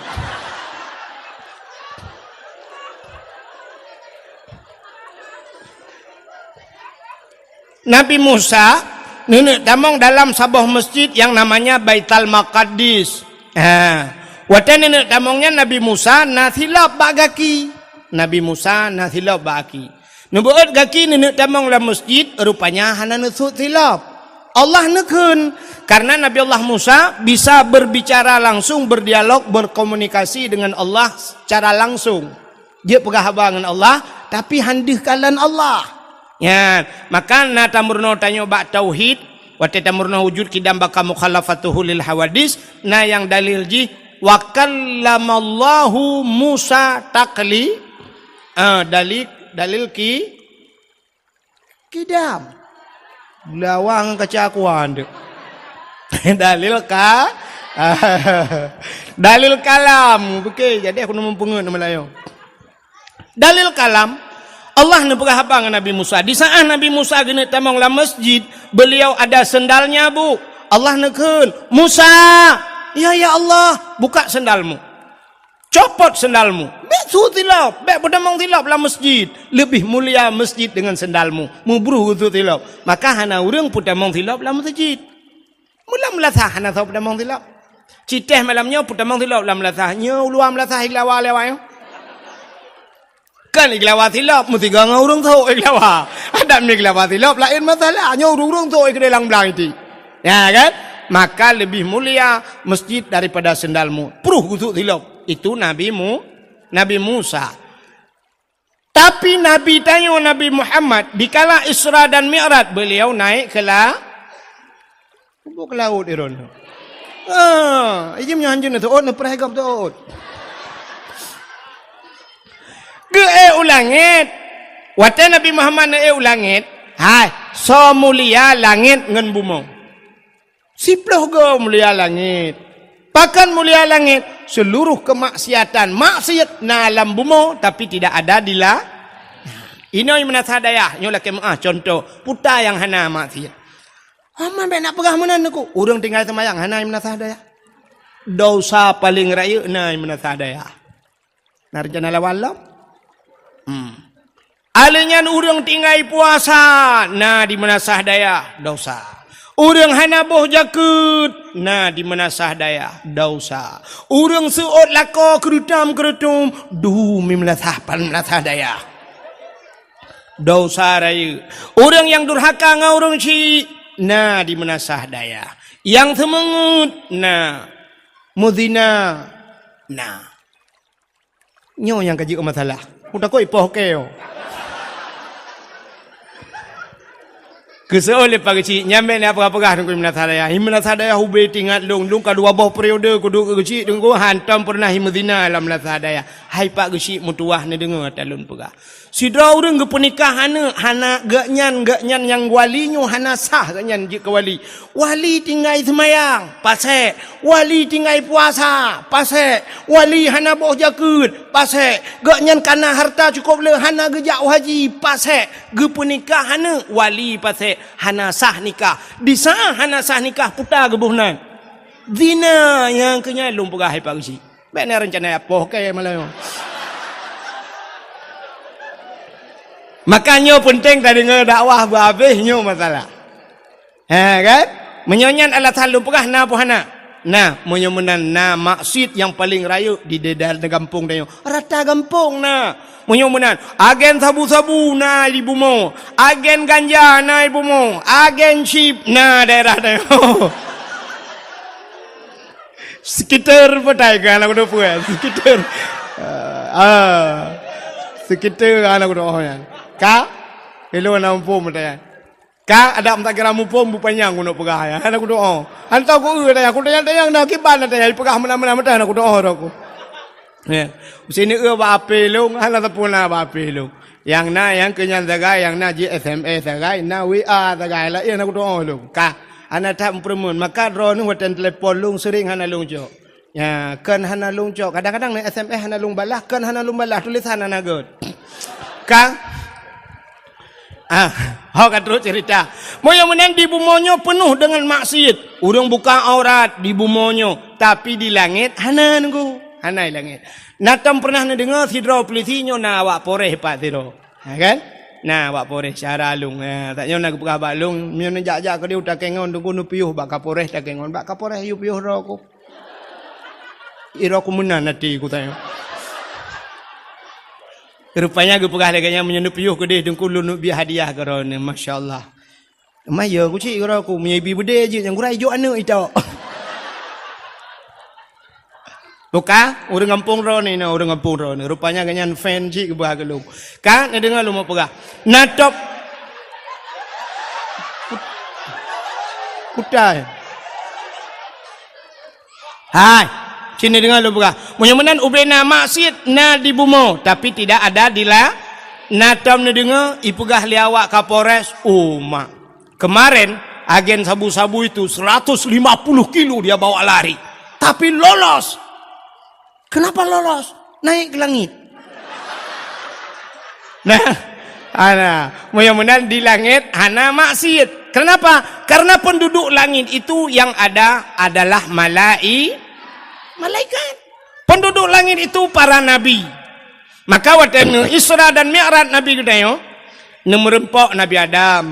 Nabi Musa neuneuk tamong dalam saboh masjid nyang namanya Baital Maqdis. Ha. Watée neuneuk tamong nyan Nabi Musa na silop bak gaki. Nabi Musa na silop bak gaki. Neubeuet gaki neuneuk tamong lam masjid, rupanya hana neusut silop. Allah neukheun, karena Nabi Allah Musa bisa berbicara langsung, berdialog, berkomunikasi dengan Allah secara langsung. Jeuet peugah haba ngon Allah, tapi han deuh kalon Allah. Nyan, maka na tameurunoe tanyoe bak tauhid, watée tameurunoe wujud qidam baqa mukhalafatuhu lil hawadis, na nyang dalil jih, "Wa kallamallahu Musa takli-," ah, dalil, dalil ki-, qidam. Lawang kaca kuan tu. Dalil ka-, dalil kalam. Oke, jadi aku nemu pungut nama lain. Dalil kalam, Allah neupeugah haba ngon Nabi Musa. Di saat Nabi Musa geuneuk tamong lam masjid, beliau ada sendalnya, Bu. Allah neukheun, "Musa!" "Ya, ya Allah." "Buka sendalmu. Copot sendalmu. Bèk su silop, bèk peutamong silop lam masjid. Leubeh mulia masjid deungon sendalmu. Meubruh geusu silop." Maka hana ureueng peutamong silop lam masjid. Meulam meulasah hana soe peutamong silop. Ci teh malam nyoe peutamong silop lam meulasah. Nyoe u luwa meulasah i geulawa lewat nyoe. Kan i geulawa silop, meusigoe ngon ureueng sôk i geulawa. Adak mi geulawa silop laén masalah. Nyoe ureueng-ureueng sôk i keudéh lam blang iti. Ya kan? Maka leubeh mulia masjid daripada sendalmu. Pruh geusu silop. Itu Nabi Mu-, Nabi Musa. Tapi Nabi tanyoe, Nabi Muhammad, dikala Isra dan Mi'raj, beliau naik ke la-, ke laôt, Iron. Ah, ijim nyan hanjeuet neutuot, neupreh gob tuot. Geu-ék u langét. Watée Nabi Muhammad neuék u langét, hai, soe mulia langét ngon bumoe. Siplôh goe mulia langét. Pakon mulia langét? Seluruh kemaksiatan, maksiat na lam bumoe, tapi tidak ada di la-, inoe meunasah dayah, nyoe lakée meuáh contoh, peue nyang hana maksiat. Hana bèk nak peugah meunan, Teungku. Ureueng tinggai seumayang hana meunasah dayah. Dosa paleng rayeuk na meunasah dayah. Na rencana lawan lom? Hmm. Alèh nyan ureueng tinggai puasa, na di meunasah dayah, dosa. Ureueng hana boh jakeuet, na di meunasah dayah, dosa. Ureueng seuôt lakoe keureutom-keureutom, dum meunasah, pan meunasah dayah, dosa rayeuk. Ureueng nyang durhaka ngon ureueng syik, na di meunasah dayah. Nyang seumeungeut, na. Meuzina, na. Nyoe nyang ka jeuet masalah. Kutakot ipoh keu. Geuseuôt lé Pak Geuchik, nyan bèk na peugah-peugah Teungku Imam Nasah Dayah. Imam Nasah Dayah ubé teuingat lôn, lôn ka dua boh periode kuduek keu Geuchik Teungku, hantom peureunah imeuzina lam Nasah Dayah. Hai Pak Geuchik, meutuwah neudeungoe ata lôn peugah. Sidroe ureueng geupeunikah aneuk, hana geuhnyan, geuhnyan nyang wali nyoe hana sah geuhnyan jeuet keu wali. Wali tinggai seumayang, pasék. Wali tinggai puasa, pasék. Wali hana boh jakeuet, pasék. Geuhnyan kana hareuta cukôp le, hana geujak u haji, pasék. Geupeunikah aneuk, wali pasék. Hana sah nikah. Di saát hana sah nikah, peue geuboh nan? Zina. Nyang keu nyan lôn peugah hai Pak Geuchik. Bèk na rencana ipoh keu malam nyoe. Maka nyoe peunteng tadeungoe dakwah beuhabéh nyoe masalah. Ha, kan? Meunyoe nyan alasan lôn peugah na peue hana? Na, meunyoe meunan na maksiet nyang paleng rayeuk di daerah gampông tanyoe. Rata gampông na. Meunyoe meunan, agen sabu-sabu na di bumoe, agen ganja na di bumoe, agen chip na daerah tanyoe. Sekitar petai kan aku dah peugah. Sekitar. Ah. Sekitar kan aku dah oh nyan. Ka? Ilôn na muphom petai. Ka ada meutakira muphom bu panyang keuneuk peugah ya. Hana kudoa. Hantom ku eu tanya, ku tanya-tanya na kiban na tanya peugah meunan-meunan meutan hana kudoa roh ku. Ya. Sini eu bak ape lôn, hana sapeue na bak ape lôn. Nyang na nyang keu nyan sagai, nyang na jih S M S sagai, na W A sagai, laén hana kudoa lôn. Ka, hana that meupeureumeun. Maka droeneuh watèe telepon lôn sering hana lôn jok. Ya, kon hana lôn cok. Kadang-kadang na S M S hana lôn balah, kon hana lôn balah, tulisan hana göt. Ka? Ah, ho ka trok cerita. Meunyoe meunan di bumoe nyoe peunoh deungon maksiet. Ureueng buka aurat di bumoe nyoe, tapi di langét hana nunggu. Hana di langét. Na tom pernah neudeungoe sidroe polisi nyoe na awak Polres pat sidroe. Ha, kan? Na, bak Polres syara lôn. Ha, tak nyoe na geupeugah bak lôn, meunyoe neujak-jak keudeh u Takengon, teungku neupiôh bak Kapolres Takengon. Bak Kapolres yue piôh droe ku. Droe ku meunan até ku tanyong. Rupanya geupeugah lagèe nyan, meunyoe neupiôh keudeh teungku lôn neuk bie hadiah keu droeneuh. Masya Allah. Maya ku cit keudroe ku, meunyoe ibi beudé jeuet nyang gura ijok aneuk itok. Buka, ureueng gampông droeneuh, ureueng gampông droeneuh. Rupanya gobnyan fan cit geuba keu lôn. Ka, neudeungoe lôn peugah. Na top. Kutai. Hai, sini deungoe lôn peugah. Meunyoe meunan ubé na maksiet na di bumoe, tapi tidak ada di la-, na tom neudeungoe ipeugah lé awak Kapolres, oh mak. Kemarin, agen sabu-sabu itu seratus lima puluh kilo dia bawa lari. Tapi lolos. Kenapa lolos? Naik ke langit. Nah, Ana, mudah-mudahan di langit hana maksiat. Kenapa? Karena penduduk langit itu yang ada adalah malai-, malaikat. Penduduk langit itu para nabi. Maka watée neu Isra dan Mi'raj Nabi geutanyoe, neumeureumpok Nabi Adam,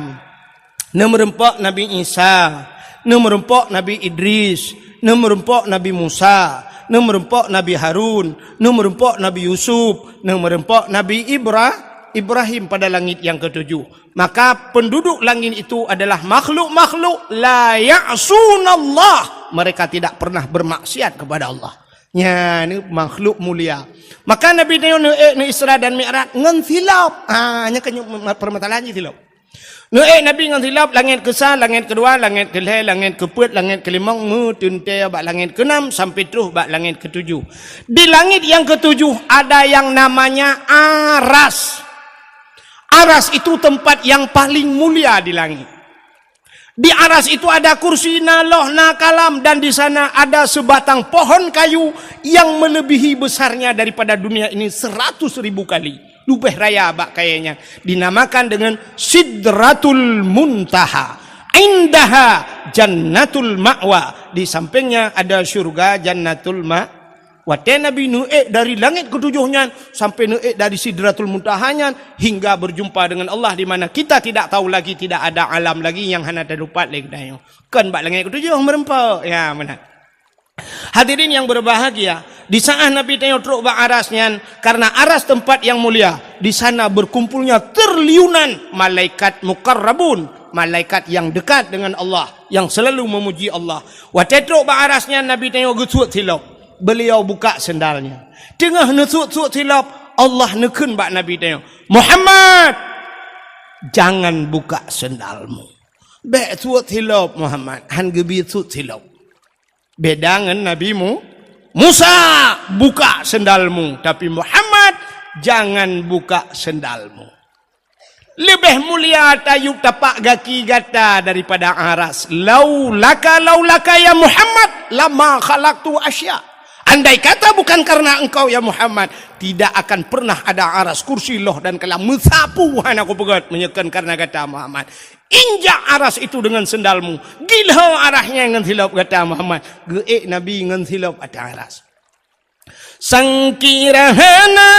neumeureumpok Nabi Isa, neumeureumpok Nabi Idris, neumeureumpok Nabi Musa, neumeureumpok Nabi Harun, neumeureumpok Nabi Yusuf, neumeureumpok Nabi Ibra-, Ibrahim pada langit yang ketujuh. Maka penduduk langit itu adalah makhluk-makhluk la ya'sunallah. Mereka tidak pernah bermaksiat kepada Allah. Nyan makhluk mulia. Maka Nabi nyoe neuék neu Isra dan Mi'raj ngon silop. Ha, nyan kan permasalahan jih silop. Neuék Nabi ngon silop, langét keusa, langét keudua, langét keulhée, langét keupeuet, langét keulimong, meuteuntée bak langét keunam sampai troh bak langét keutujoh. Di langit yang ketujuh ada yang namanya aras. Aras itu tempat yang paling mulia di langit. Di aras itu ada kursi, na loh, na kalam, dan di sana ada sebatang pohon kayu yang melebihi besarnya daripada dunia ini seratus ribu kali. Leubeh raya bak kayée nyan. Dinamakan dengan Sidratul Muntaha. Indaha Jannatul Ma'wa. Di sampingnya ada syurga Jannatul Ma-, Watée Nabi neuék dari langét keutujoh nyan sampai neuék dari Sidratul Muntaha nyan hingga berjumpa dengan Allah di mana kita tidak tahu lagi, tidak ada alam lagi nyang hana teudapat lé geutanyoe. Kon bak langét keutujoh meureumpok. Ya, meunan. Hadirin yang berbahagia, di saat Nabi tanyoe trok bak aras nyan, karena aras tempat yang mulia, di sana berkumpulnya triliunan malaikat muqarrabun, malaikat yang dekat dengan Allah, yang selalu memuji Allah. Watée trok bak aras nyan, Nabi tanyoe geusuet silop. Beliau buka sendalnya. Teungoh neusuet-suet silop, Allah neukheun bak Nabi tanyoe, "Muhammad, jangan buka sendalmu." Bék suet silop, Muhammad. Han geubi suet silop. Beda ngon Nabi Mu-, Musa, "Buka sendalmu." Tapi Muhammad, "Jangan buka sendalmu." Leubeh mulia tayub tapak gaki gata daripada aras. Laulaka, laulaka ya Muhammad, lama khalaqtu asya. Andai kata bukan karena engkau ya Muhammad, tidak akan pernah ada aras, kursi, loh dan kalam. Meusapu hana kupeugét meunyoe kon karena gata Muhammad. Injak aras itu dengan sendalmu. Gilho arasnya ngon silop gata Muhammad. Geuék Nabi ngon silop ateueh aras. Sangkira hana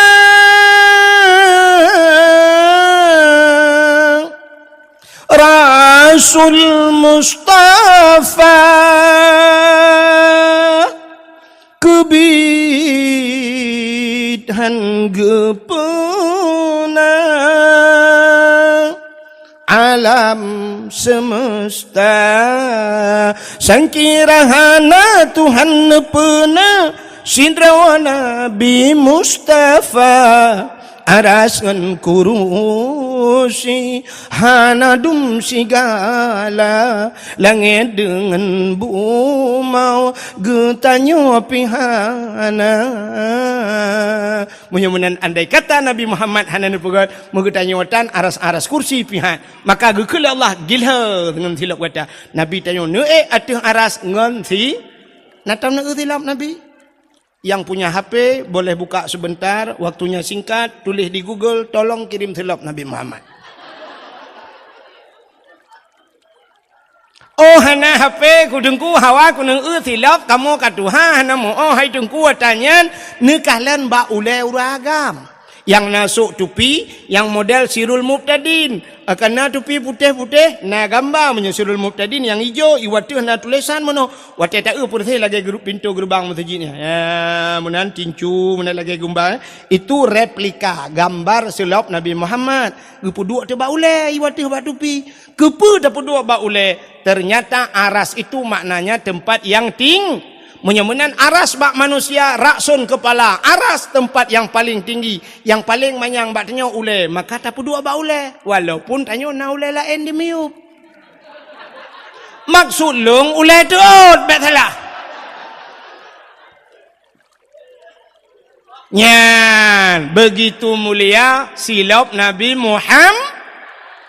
Rasul Mustafa keubiet han geupeuna alam semesta. Sangkira hana Tuhan neupeuna sidroe Nabi Mustafa. Aras ngon kurusi hana dum sigala, langét deungon bumoe geutanyoe pih hana. Meunyoe meunan andai kata Nabi Muhammad hana neupeugét, meugeutanyoe tan aras-aras kursi pih han, maka geukheun lé Allah gilho deungon silop gata. Nabi tanyoe neuék ateueh aras ngon si-, na tam neuék silop Nabi. Yang punya H P boleh buka sebentar, waktunya singkat, tulis di Google, "Tolong kirim silop Nabi Muhammad." Oh, hana H P ku Teungku, hawa ku neueu silop, kamoe ka tuha hana meu-oh hai Teungku, ata nyan neukalon bak ulée ureuëng agam. Nyang na sôk tupi, nyang model Sirul Mubtadin. Akan na tupi putéh-putéh, na gamba meunyoe Sirul Mubtadin nyang ijo, iwat teuh na tulésan meunoe. Watée taeu peureséh lagée geurup pintoe geurubang meuseujid nyan. Ya, meunan tincu, meunan lagée gumba, eh. Itu replika gambar silop Nabi Muhammad. Geupeuduek teuh bak ulée, iwat teuh bak tupi. Keupeue tapeuduek bak ulée? Ternyata aras itu maknanya tempat yang ting-, meunyoe meunan aras bak manusia, rakson kepala, aras tempat yang paling tinggi, yang paling manyang bak tanyoe ulée, maka tapeuduek bak ulée, walaupun tanyoe na ulée laén di miyueb. Maksud lôn ulée teuôt, bék salah. Nyan, begitu mulia silop Nabi Muham-,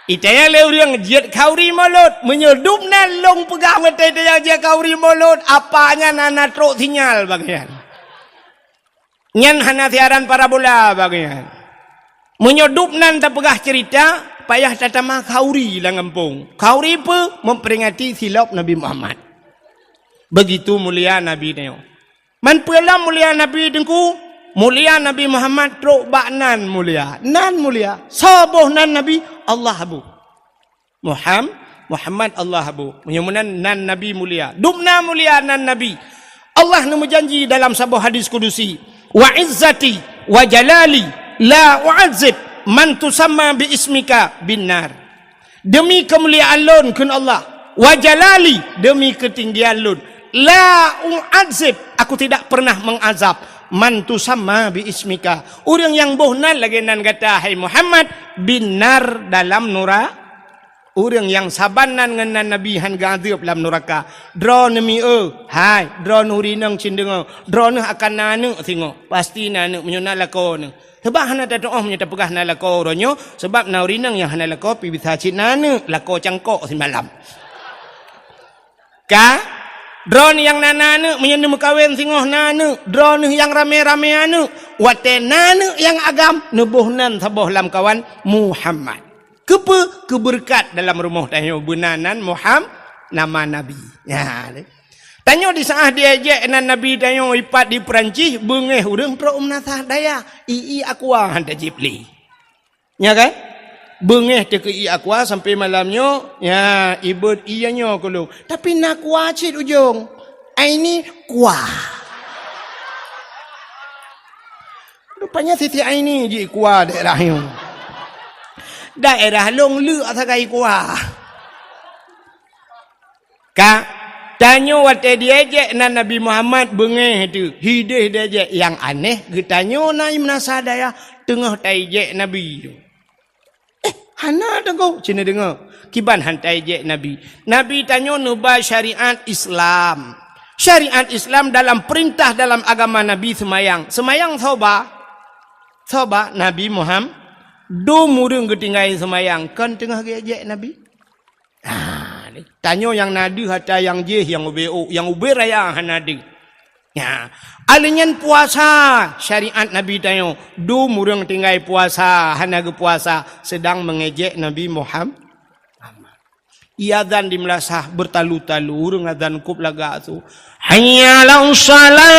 itaya lé ureuëng jeuet khauri mulod. Meunyoe dum na lôn peugah watée itaya jeuet khauri mulod, apa nyan hana trok sinyal bagian. Nyan hana siaran parabola bagian. Meunyoe dub nan tapeugah ceurita, payah tatama khauri lam gampông. Khauri peue? Memperingati silop Nabi Muhammad. Begitu mulia Nabi tanyoe. Man peue lom mulia Nabi Teungku? Mulia Nabi Muhammad trok bak nan mulia. Nan mulia. Soe boh nan Nabi? Allah boh. Muham-, Muhammad Allah boh. Meunyoe meunan nan Nabi mulia. Dub na mulia nan Nabi. Allah neumeujanji dalam saboh hadis kudusi, "Wa izzati wa jalali la u'adzib man tusamma bi ismika bin nar." Demi keumuliaan lôn, kheun Allah, wa jalali, demi keutinggian lôn, la u'adzib, aku tidak pernah mengazab, man tusamma bi ismika, ureuëng nyang boh nan lagée nan gata, hai Muhammad, bin nar, dalam nura-, ureuëng nyang saban nan ngon nan Nabi hán geuazeueb lam nuraka. Droeneuh mi-e, hai, droeneuh ureuëng inong cit deungoe, droeneuh akan na aneuëk singoh, pasti na aneuëk meunyoe na lakoe neuh. Sabab hana tatuoh meunyoe tapeugah na lakoe uroe nyoe, sabab na ureuëng inong nyang hana lakoe pih bisa cit na aneuëk, lakoe cangkok simalam. Ka? Droeneuh nyang na, na aneuëk, meunyoe neumeukawen singoh na aneuëk, droeneuh nyang ramé-ramé aneuëk, watée na aneuëk nyang agam, neuboh nan saboh lamkawan Muhammad. Keupeue? Keubeureukat dalam rumoh tanyoe beuna nan Muham-, nama Nabi. Nyan. Tanyoe di saát diejek nan Nabi tanyoe ipat di Peurancih, beungéh ureuëng trok meunasah dayah, ié aqua hán tajéb lé. Nya kan? Beungéh teuh keu ié aqua sampai malam nyoe, nya, ibeuet ié nyoe keu lôn. Tapi na aqua cit ujong. Aini kuah. Rupanya Siti Aini jikuah daerah nyoe. Daerah lôn leuk sagai kuah. Ka, tanyoe watée diejek nan Nabi Muhammad beungéh teuh, hideh diejek. Nyang aneh, geutanyoe na meunasah dayah teungoh taijek Nabi. Eh, hana deungoe, cina deungoe. Kiban hán taijek Nabi. Nabi tanyoe neuba syariat Islam. Syariat Islam dalam peurintah dalam agama Nabi seumayang. Seumayang soe ba? Soe ba? Nabi Muhammad. Dum ureuëng geutinggai seumayang, kon teungoh geuejek Nabi. Ah, tanyoe nyang na deuh ata nyang jéh nyang ubé ôk, nyang ubé raya hana deuh. Nya, alèh nyan puasa syariat Nabi tanyoe, dum ureuëng tinggai puasa hana geupuasa, seudang meungejek Nabi Muham-, Muhammad. Ié azan di meulasah beutalu-talu, ureuëng azan kôb lagak su, "Hayya 'alas shalah!"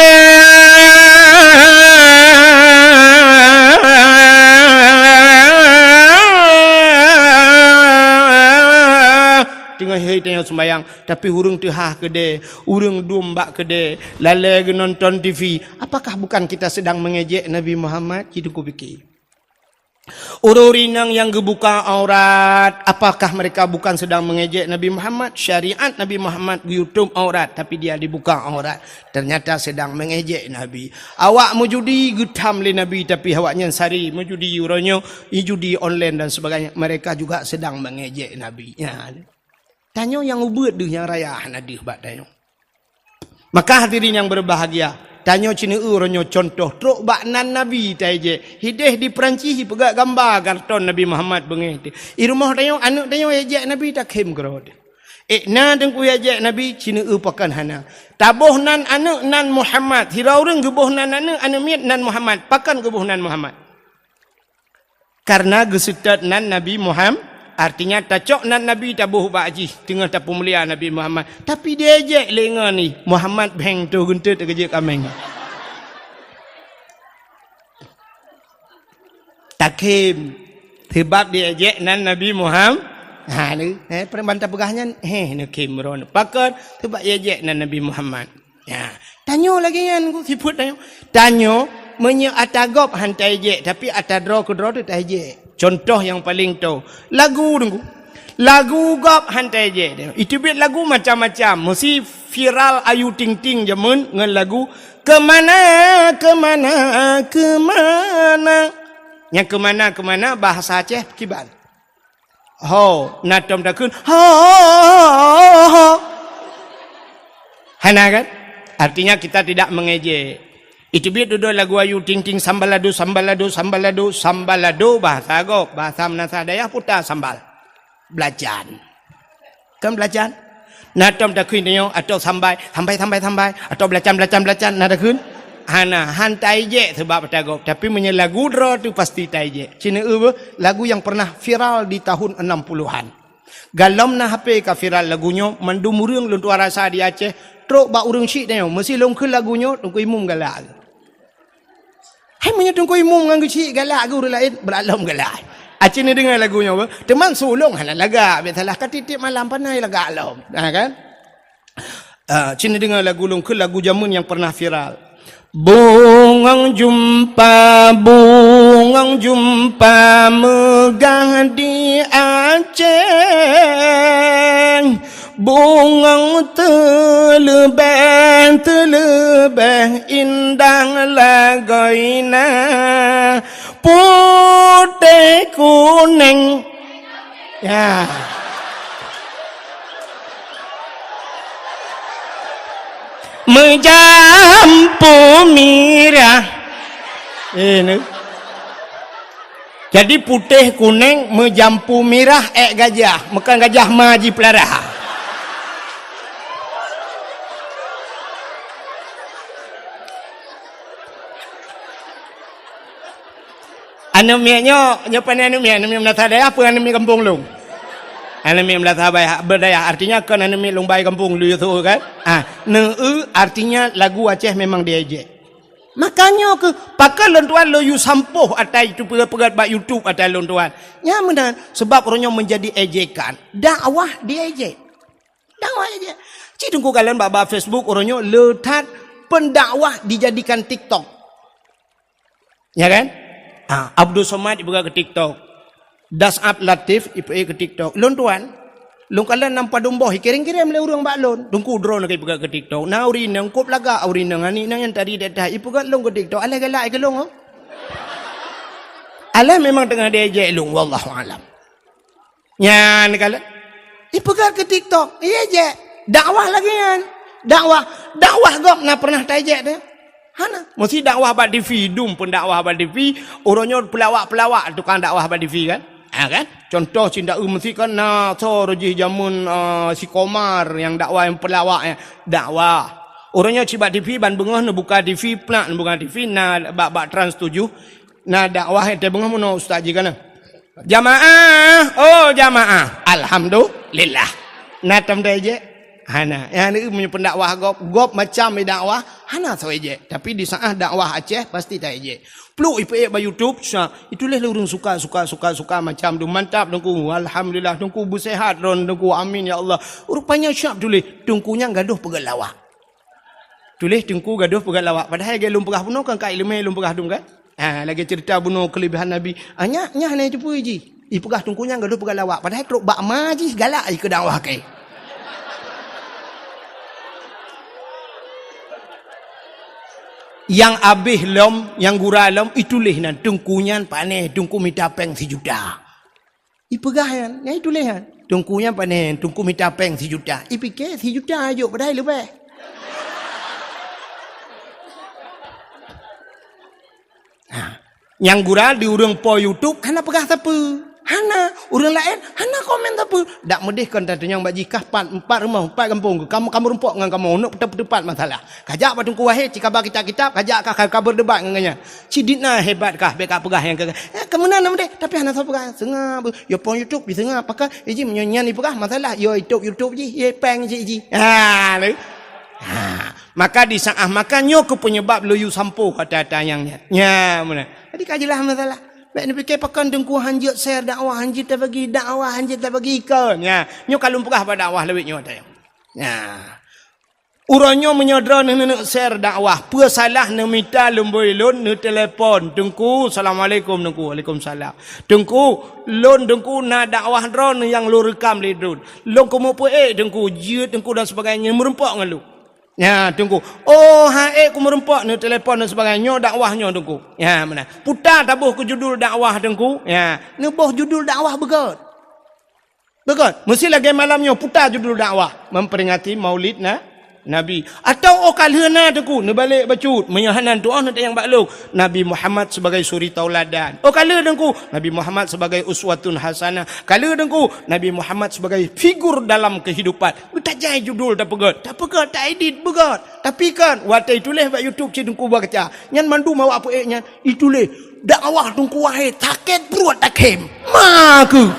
Teungoh hai tanyoe seumbahyang, tapi ureuëng teuhah keudè, ureuëng dum bak keudè, lalè geunonton T V. Apakah bukan kita sedang mengejek Nabi Muhammad? Cit Teungku pike. Ureuëng inong nyang geubuka aurat, apakah mereka bukan sedang mengejek Nabi Muhammad? Syariat Nabi Muhammad geuyue tutup aurat, tapi dia dibuka aurat. Ternyata sedang mengejek Nabi. Awak meujudi geutham lé Nabi, tapi awaknyan sari meujudi uroe nyoe, judi online dan sebagainya. Mereka juga sedang mengejek Nabi. Nya. Tanyoe nyang ubeuet deuh nyang raya hana deuh bak tanyoe. Maka hadirin yang berbahagia, tanyoe ceuneue uroe nyoe contoh trok bak nan Nabi taijek. Hideh di Peurancih jipeugah gamba karton Nabi Muhammad beungéh teuh. I rumoh tanyoe, aneuëk tanyoe ijek Nabi takhém keudroe teuh. Eh, na Teungku ijek Nabi, ceuneue pakon hana. Taboh nan aneuëk nan Muhammad. Sidroe ureuëng geuboh nan aneuëk, aneuëk miet nan Muhammad. Pakon geuboh nan Muhammad? Karena geuseutôt nan Nabi Muham-, artinya tacok nan Nabi taboh bak jih teungoh tapeumulia Nabi Muhammad. Tapi diejek lé ngon jih, Muhammad bheng toh geunteut teukeujeuet kaméng. Takhém. Sebab diejek nan Nabi Muham-, ha, ni, eh, peureuman tapeugah nyan, heh, neukhém droeneuh. Pakon? Sebab diejek nan Nabi Muhammad. Ya, tanyoe lagée nyan ku sifeuet tanyoe. Tanyoe meunyoe ata gob hán taijek, tapi ata droe keudroe teuh taijek. Contoh nyang paleng toe, lagu Teungku. Lagu gob hán taijek. Iteubiet lagu macam-macam. Meusi viral Ayu Ting Ting jameun ngon lagu Kemana, Kemana, Kemana. Nyang kemana, kemana bahasa Aceh kiban. Ho, na tom takheun, ho, ho, ho, ho. Hana kan? Artinya kita tidak mengejek. Iteubiet dudoe lagu Ayu Ting Ting, sambalado, sambalado, sambalado, sambalado, bahasa gob, bahasa meunasah dayah puta sambal. Belacan. Kan belacan? Na tom takheun nyoe, atau sambai, sambai, sambai, sambai, atau belacan, belacan, belacan, na takheun? Hana, han taijek sebab ata gob. Tapi meunyoe lagu droe tu pasti taijek. Cina eu lagu yang pernah viral di tahun enam puluhan. Galom na H P ka viral lagu nyoe, mandum ureuëng lôn tuan rasa di Aceh, trok bak ureuëng syiek tanyoe, meusi lôn kheun lagu nyoe, Teungku Imum galak. Hai meunyoe Teungku Imum ngon geuchik galak geu ureuëng laén, brat lom galak. Aci neudeungoe lagu nyoe beuh. Teuma sulong hana lagak, biasalah ka tiep-tiep malam panai lagak lom. Ha kan? Ah, cina deungoe lagu lôn keu lagu jameun nyang pernah viral. Bungong jumpa, bungong jumpa meugah di Aceh. Bungong teuleubeh, teuleubeh indah lagoina putéh kuneng. Ya. Meujampu mirah. Eh, ni. Jadi putéh kuneng meujampu mirah ék gajah, meukan gajah ma jipeulara. Aneuk miet nyoe, nyoe pane aneuk miet, aneuk miet meunasah dayah peue aneuk miet gampông lôn. Aneuk miet meunasah bai-, beudayah, artinya kon aneuk miet lôn bai gampông lôn yue su kan? Ah, neu-eu artinya lagu Aceh memang diejek. Makanya keu pakon lôn tuan lôn yue sampôh ata itu peugah-peugah bak YouTube ata lôn tuan. Nyan meunan, sebab uroe nyoe menjadi ejekan. Dakwah diejek. Dakwah ejek. Cit teungku kalon bak-bak Facebook uroe nyoe le that pendakwah dijadikan TikTok. Ya kan? Ah, Abdul Somad ipeugah keu TikTok. Das'ab Latif ipeugah keu TikTok. Lôn tuan, lôn kalon nam padum boh ikirém-kirém lé ureuëng bak lôn. Teungku droeneuh ka ipeugah keu TikTok. Na ureuëng inong kop lagak ureuëng inong aneuk inong nyang tadi dak ipeugah lôn keu TikTok. Alah galak keu lôn, oh. Alah memang teungoh diejek lôn, wallahu alam. Nyan kalon. Ipeugah keu TikTok, ijek. Dakwah lagi nyan. Dakwah, dakwah gob na pernah taijek teu? Hana. Meusi dakwah bak TV, dum pun dakwah bak TV, uroe nyoe peulawak-peulawak tukang dakwah bak TV kan? Ha kan? Contoh cit dak eu meusi kan na soe jih jameun, ah, si Komar nyang dakwah nyang peulawak nyan. Dakwah. Uroe nyoe cit bak TV ban beungoh neubuka TV, plak neubuka TV na bak, bak Trans tujuh. Na dakwah nyang teubeungoh meunoe ustaz jih kana. Jamaah, oh jamaah. Alhamdulillah. Na tom taijek? Hana. Nyang ni meunyoe pendakwah gob, gob macam dakwah, hana soe ijek. Tapi di saat dakwah Aceh pasti taijek. Pluk ipeuék bak YouTube, sa, itulah lé ureuëng suka, suka, suka, suka macam tu. Mantap teungku. Alhamdulillah teungku beusehat droen teungku. Amin ya Allah. Rupanya siap tuléh. Teungku nyang gadoh peugah lawak. Tuléh teungku gadoh peugah lawak. Padahai lagée lôn peugah bunoe kan ka ileumé lôn peugah dum kan? Ha, lagée cerita bunoe kelebihan Nabi. Ah, nyak, nyak hana jiteupeu jih. Ipeugah teungku nyan gadoh peugah lawak. Padahai trok bak ma jih galak jih keu dakwah keu. Nyang abéh lom, nyang gura lom, ituléh nan teungku nyan panéh, teungku mita péng sijuta. Ipeugah nyan, nyan ituléh nyan. Teungku nyan panéh, teungku mita péng sijuta. Ipike sijuta jok padahai leubeh. Ha. Nyang gura di ureuëng po YouTube hana peugah sapeue. Hana, ureuëng laén hana komen sapeue. Dak meudeh kon tatunyong bak jih kah pat, empat rumoh, empat gampông. Kamoe, kamoe rumpok ngon kamoe, uneuk peuteupat masalah. Kajak bak Teungku Wahid, cikaba kitab-kitab, kajak ka, ka, ka berdebat ngon gobnyan. Sidit na hebat kah, bék ka peugah nyang ka, eh, ka meunan na meudeh, tapi hana soe peugah. Seungab, yo pon YouTube diseungab, pakon, eh, jih meunyoe nyan ipeugah masalah, yo YouTube, YouTube jih, ye péng jih, jih. Ha, lé. Ha, maka di saat maka nyoe keuh penyebab lôn yue sampôh kata-kata nyang nyan. Nya, meunan. Jadi ka jeulaih masalah. Bék neupike pakon teungku hanjeuet share dakwah, hanjeuet tabagi dakwah, hanjeuet tabagi ikon. Nya, nyoe ka lôn peugah bak dakwah lawét nyoe tayong. Nya. Uroe nyoe meunyoe droeneuh neuneuk share dakwah, peue salah neumita lumbôi lôn, neutelepon, "Teungku, assalamualaikum, Teungku." "Waalaikumsalam." "Teungku, lôn Teungku na dakwah droeneuh nyang lôn reukam lé droen. Lôn keumeupeuék Teungku, jeuet Teungku dan sebagainya, meureumpok ngon lôn." "Nya, Teungku." "Oh, han ék keumeureumpok," neutelepon dan sebagainya, "nyoe dakwah nyoe Teungku." Nya, meunan. "Puta taboh keu judul dakwah Teungku." Nya, neuboh judul dakwah beugöt. Beugöt, meusi lagée malam nyoe puta judul dakwah, memperingati Maulid Na-, Nabi. Atawa óh ka lheueh na Teungku, neubalek bacut. Meunyoe hana tu'oh neutanyong bak lôn. Nabi Muhammad sebagai suri tauladan. Óh ka lheueh Teungku, Nabi Muhammad sebagai uswatun hasanah. Ka lheueh Teungku, Nabi Muhammad sebagai figur dalam kehidupan. Beutajai judul tapeugét. Tapeugét, taedit beugét. Tapi kan, watée tuléh bak YouTube cit Teungku baca. Nyan mandum awak peuék nyan. Ituléh dakwah Teungku Wahid, sakét pruet takhém. Ma keuh.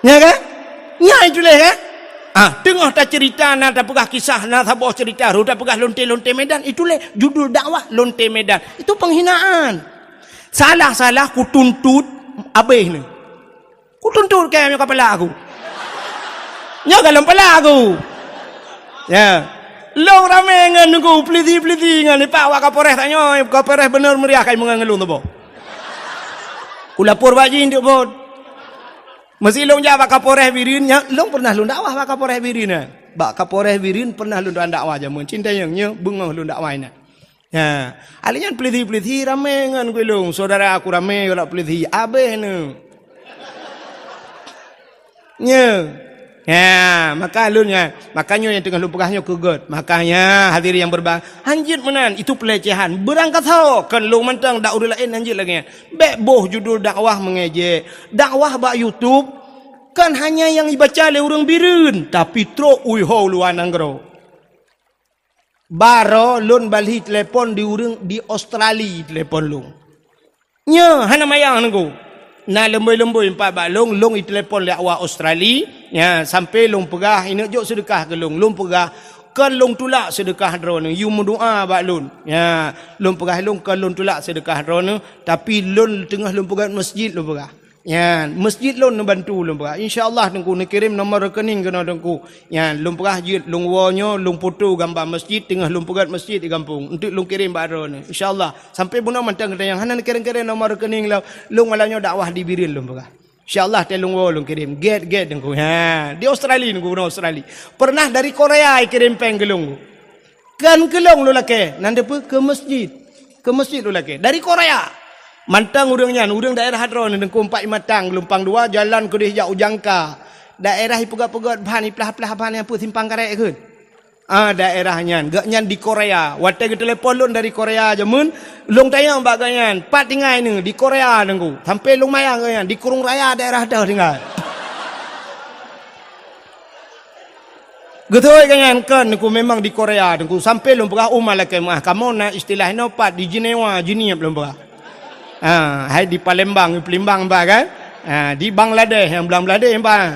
Nya kan? Nya ituléh kan? Ah, teungoh taceurita na tapeugah kisah, na saboh ceurita, rot tapeugah lonte-lonte Medan, ituléh judul dakwah lonte Medan. Itu penghinaan. Salah-salah kutuntut abéh ni. Kutuntut kèe meunyoe ka peulak aku. Nyoe ka lôn peulak aku. Ya. Lôn ramé ngon Teungku, peulisi-peulisi ngon ipak wak Kapolres tanyoe, Kapolres beuneuh meuriah kai meungon ngon lôn tuboh. Kulapor bak jih untuk bot. Meusi lôn jak bak Kapolres Bireuen, nya, lôn pernah lôn dakwah bak Kapolres Bireuen, eh. Bak Kapolres Bireuen pernah lôn dakwah jameun. Cinta nyang nyoe beungoh lôn dakwah inan. Ha, alèh nyan peulisi-peulisi ramé ngon gulong, syedara aku ramé golom peulisi, abéh neuh. Nyoe. Ha, maka lôn nyan, maka nyoe nyang teungoh lôn peugah nyoe keu gét. Makanya hadirin yang berba-, hanjeuet meunan, itu pelecehan. Beurangkasoe, kon lôn mantong dak ureueng laén hanjeuet lagèe nyan. Bèk boh judul dakwah mengejek. Dakwah bak YouTube kon hanya nyang ibaca lé ureueng Bireuen, tapi trok u luwa nanggroe. Baroe lôn balhi telepon di ureueng di Australia telepon lôn. Nyoe hana manyang Teungku. Na leumbôi-leumbôi pat bak lôn, lôn itelepon lé awak Australia, nya, sampoe lôn peugah, "Ineuk jok seudeukah keu lôn." Lôn peugah, "Kon lôn tulak seudeukah droeneuh, yue meudoa bak lôn." Nya, lôn peugah lôn, "Kon lôn tulak seudeukah droeneuh, tapi lôn teungoh lôn peugah masjid," lôn peugah. Nyan, masjid lôn neubantu lôn peugah. Insya Allah Teungku neukirém nomor rekening keunoe Teungku. Nyan, lôn peugah jeuet lôn woe nyoe, lôn foto gamba masjid, teungoh lôn peugét masjid di gampông. Enteuk lôn kirém bak droeneuh. Insya Allah. Sampoe bunoe mantong geutanyoe hana neukirém-kirém nomor rekening lôn. Lôn malam nyoe dakwah di Bireuen lôn peugah. Insya Allah teuh lôn woe lôn kirém. Gét-gét Teungku. Ha, di Australia Teungku, bunoe Australia. Pernah dari Korea ikirém péng keu lôn. Kon keu lôn lôn lakée, nan deuh peue? Keu masjid. Keu masjid lôn lakée. Dari Korea. Mantong ureueng nyan, ureueng daerah droeneuh Teungku, Empat Matang, Geulumpang Dua, jalan keudeh jak u Jangka. Daerah ipeugét-peugét ban, iplah-plah ban nyang peue Simpang Karet kheun. Ah, daerah nyan. Gobnyan di Korea. Watée geutelepon lôn dari Korea jameun, lôn tanyong bak gobnyan, "Pat tinggai neuh?" "Di Korea Teungku." Sampoe lôn manyang gobnyan, "Di Krueng Raya daerah deuh tinggai." Geutôi ka nyan kon Teungku, memang di Korea Teungku. Sampoe lôn peugah, "Oh, malaikat meuah, kamoe na istilah inoe pat di Jenewa, Jeunieb," lôn peugah. Ha, hai di Palembang, Palembang bah kan? Ha, di Bangladesh, nyang Bangladesh bah.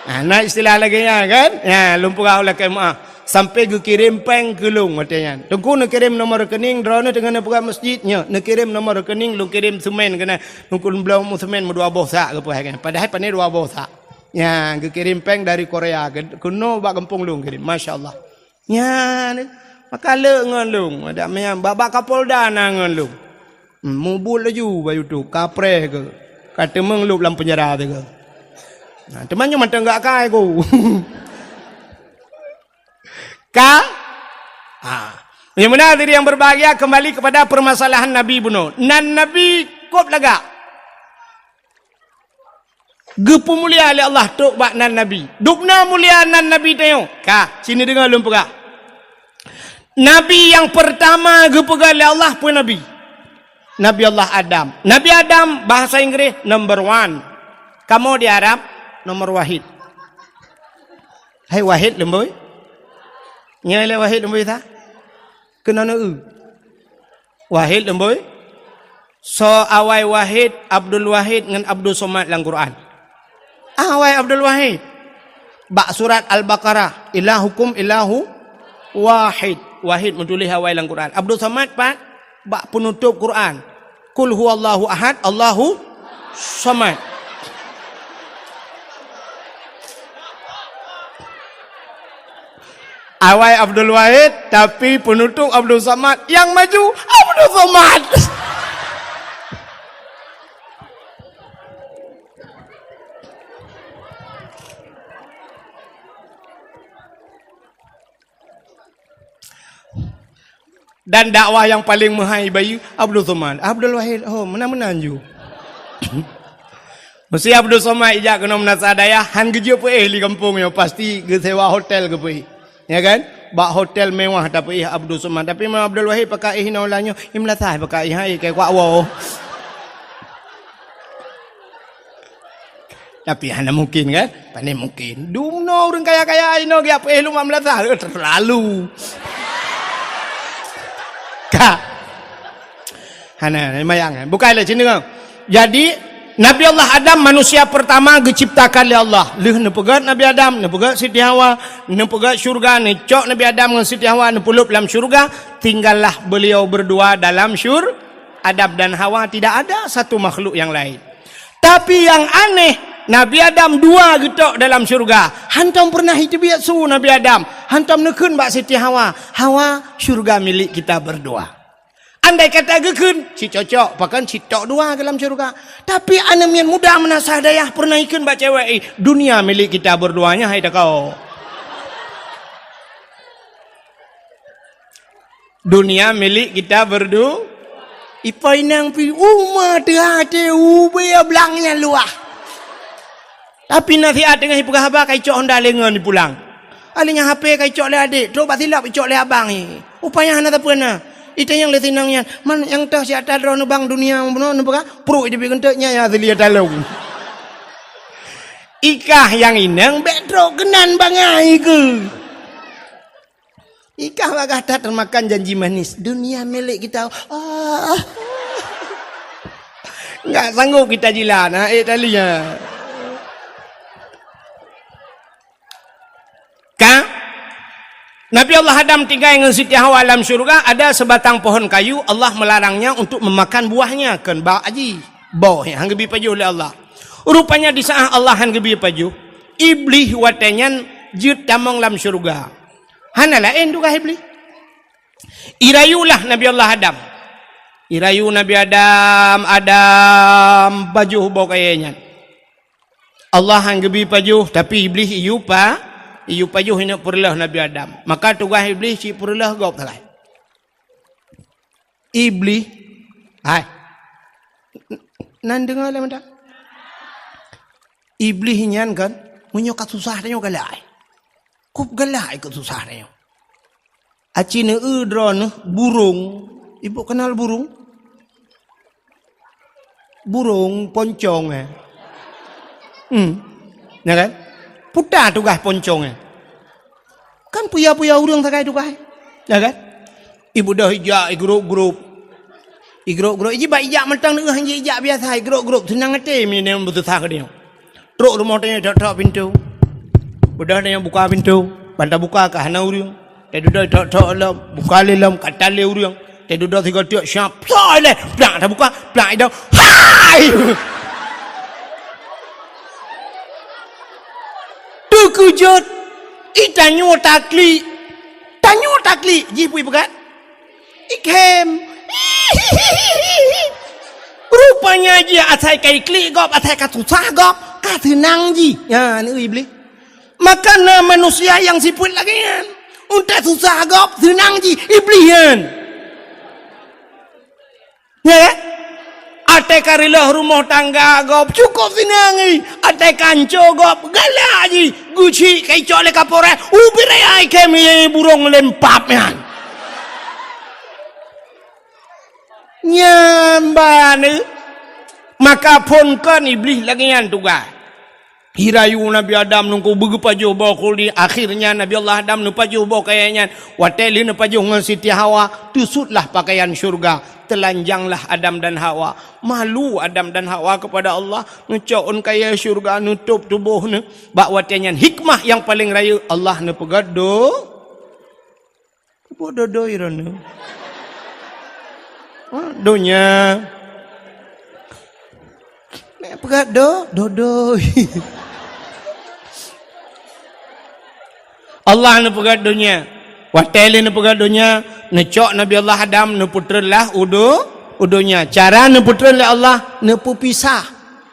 Ha, na istilah lagée nyan kan? Ha, lôn peugah malaikat meuah. Sampoe geukirém péng keu lôn watée nyan. Teungku neukirém nomor rekening, droeneuh teungoh neupeugah masjid, nyoe, neukirém nomor rekening, lôn kirém seumén keunan. Teungku lôn bloe seumén meudua boh sak geupeuhai kan. Padahai pané dua boh sak. Nyan, geukirém péng dari Korea, ke-, keunoe bak gampông lôn kirém. Masya Allah. Nyan, maka le ngon lôn. Ada meunan, bak, bak Kapolda na ngon lôn. Hmm, mubuet laju bak YouTube, kapreh keu. Ka teumeung lôb lam penjara teuh keu. Nah, teuma nyoe mantong gak kai ku. Ka? Ha. Yang benar diri yang berbahagia, kembali kepada permasalahan Nabi bunoe. Nan Nabi kôb lagak. Geupeumulia lé Allah trok bak nan Nabi. Dubna mulia nan Nabi tanyoe. Ka, sini deungoe lôn peugah. Nabi nyang peurtama geupeugah lé Allah peue nabi? Nabi Allah Adam. Nabi Adam bahasa Inggris number one. Kamoe di Arab nomor wahid. Hai wahid leumbôi. Nyoe lé wahid leumbôi sa? Keunoe eu. Wahid leumbôi. Soe awai Wahid, Abdul Wahid ngon Abdul Somad lam Quran? Awai Abdul Wahid. Bak surat Al-Baqarah, "Ilahukum ilahu wahid." Wahid meutuléh awai lam Quran. Abdul Somad pat? Bak peunutôb Quran. "Qul huwallahu ahad, Allahu somad." Awai Abdul Wahid, tapi peunutôb Abdul Somad, nyang maju Abdul Somad. Dan dakwah nyang paleng meuhai bayeue Abdul Somad. Abdul Wahid, oh, meunan-meunan ju. Meusé Abdul Somad ijak keunoe meunasah dayah, han geujeuet peuéh lé gampông nyoe, pasti geusewa hotel geupeuéh. Ya kan? Bak hotel mewah tapeuéh Abdul Somad. Tapi Imam Abdul Wahid pakai éh inoe ulah nyoe, i meulasah pakai éh, hai, kai kuak woe. Tapi hana mungkin kan? Pane mungkin. Dumnoe ureuëng kaya-kaya inoe geujak peuéh lom bak meulasah, eh, terlalu. Ka. Hana, mayang. Bukai lé sini. Jadi, Nabi Allah Adam manusia pertama geuciptakan lé Allah. Lheueh neupeugét Nabi Adam, neupeugét Siti Hawa, neupeugét syurga, neucok Nabi Adam ngon Siti Hawa, neupeulop lam syurga, tinggallah beliau berdua dalam syur-, Adam dan Hawa, tidak ada satu makhluk yang lain. Tapi yang aneh, Nabi Adam dua geutok dalam syurga. Hantom pernah iteubiet su Nabi Adam. Hantom neukheun bak Siti Hawa, "Hawa, syurga milik kita berdua." Andai kata geukheun, cit cocok, pakon cit tok dua dalam syurga. Tapi aneuk miet muda meunasah dayah pernah ikheun bak cewek, "Eh, dunia milik kita berdua nyan, hai takau." Dunia milik kita berdu-, ipai nang pi uma teuhate ubé blang nyan luah. Tapi nasihat teungoh ipeugah haba, kai cok honda lengon ipulang. Alèh nyan H P kai cok lé adék, trok bak silop icok lé abang i. Upaya hana sapeue na. Itanyong lé sinong nyan, "Man nyang toh siat droeneuh bang dunia bunoe neupeugah?" Pruet iteubiet keuneuk nyan ya asli talong. Ikah nyang inong bèk trok keunan bangai keu. Ikah bagah that teumakan janji manis. Dunia milik kita. Ah. Enggak sanggup kita jilat, ha, eh, tali, ha. Ka? Nabi Allah Adam tinggai ngon Siti Hawa lam syurga, ada sebatang pohon kayu, Allah melarangnya untuk memakan buahnya, kheun bak aji. Boh, han geubi pajoh lé Allah. Rupanya di saat Allah han geubi pajoh, Iblih watèe nyan jeuet tamong lam syurga. Hana laén tugaih Iblih. Irayulah Nabi Allah Adam. Irayu Nabi Adam, "Adam, pajoh boh kayèe nyan." Allah han geubi pajoh, tapi Iblih iyue pa-, iyue pajoh ineuk peureulèe Nabi Adam. Maka tugaih Iblih cit peureulèe gob sagai. Iblih, hai. Nan deungoe lé mantong. Iblih nyan kan, meunyoe ka susah tanyoe galak. Kup galak ikot susah tanyoe. Aci neueu droeneuh burông. Ibu kenal burông? Burông poncong, eh. Hmm. Ya kan? Puta tugaih poncong, eh. Kan puya-puya ureueng sagai tugaih. Ya kan? Ibu dah ijak, igrop-grop. Igrop-grop. Iji bak ijak mantong neueu han ijak biasa, igrop-grop. Seunang até meunyoe beususah keu tanyoe. Trok rumoh tanyoe tok-tok pintoe. Udah tanyoe buka pintoe, ban tabuka ka hana ureueng. Tadudoe tok-tok lom, buka lé lom, ka tan lé ureueng. Tadudoe sigoe tiek siap, soe lé, plak tabuka, plak idong. Hai! Teukeujot, i tanyoe taklik. Tanyoe taklik, jih pui peugah. Ikhem. Rupanya jih asai ka iklik gob, asai ka susah gob, ka seunang jih. Nyan, Iblih. Maka na manusia nyang sifeuet lagèe nyan. Untèe susah gob, seunang jih, Iblih nyan. Ya kan? Até ka reuloh rumoh tangga gob, cukôp seunang jih. Até ka anco gob, galak jih. Geuchik ka icok lé kapolres, ubit raya ikhem, ye burông lempap nyan. Nyan ban, eh. Maka phon kon Iblih lagèe nyan tugaih. Irayu Nabi Adam nungku beugeupajoh boh khuldi. Akhirnya Nabi Allah Adam neupajoh boh kayèe nyan. Watèe lheueh neupajoh ngon Siti Hawa, teusutlah pakaian syurga. Telanjanglah Adam dan Hawa. Malu Adam dan Hawa kepada Allah. Neucok ôn kayèe syurga, neutôp tuboh neuh. Bak watèe nyan hikmah nyang paleng rayeuk, Allah neupeugah do-, Peue dodoi droeneuh? Ha, donya. Nek peugah do-, dodoi. Allah neupeugah donya. Watèe lé neupeugah donya, neucok Nabi Allah Adam, neupeutreun lah u do-, u donya. Cara neupeutreun lé Allah, neupeupisah.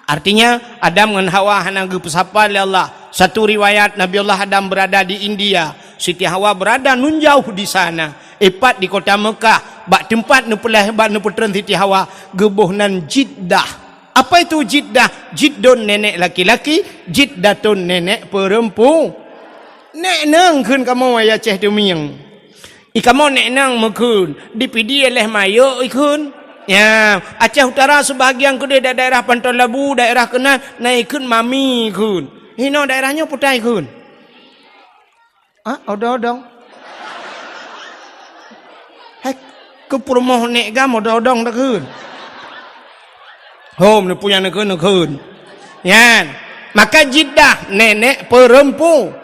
Artinya, Adam ngon Hawa hana geupeusapa lé Allah. Satu riwayat, Nabi Allah Adam berada di India, Siti Hawa berada nun jauh di sana. Ipat di kota Mekah, bak teumpat neupeulahé, bak neupeutreun Siti Hawa, geuboh nan Jiddah. Apa itu jiddah? Jiddun nenek laki-laki, jiddatun nenek perempu-, Nek nang kheun kamoe ya Aceh Teumieng. I kamoe nek nang meukheun, di Pidie leh mayok ikheun. Ya, Aceh Utara sebahagian keudeh da-, daerah Panton Labu, daerah keunan, na ikheun mami kheun. Hino daerah nyoe putai kheun. Ah, odong-odong. Hai, keu peurumoh nek gam odong-odong dak kheun. Hom, neupue nyang neukheun, neukheun. Nyan. Maka jiddah nenek perempu.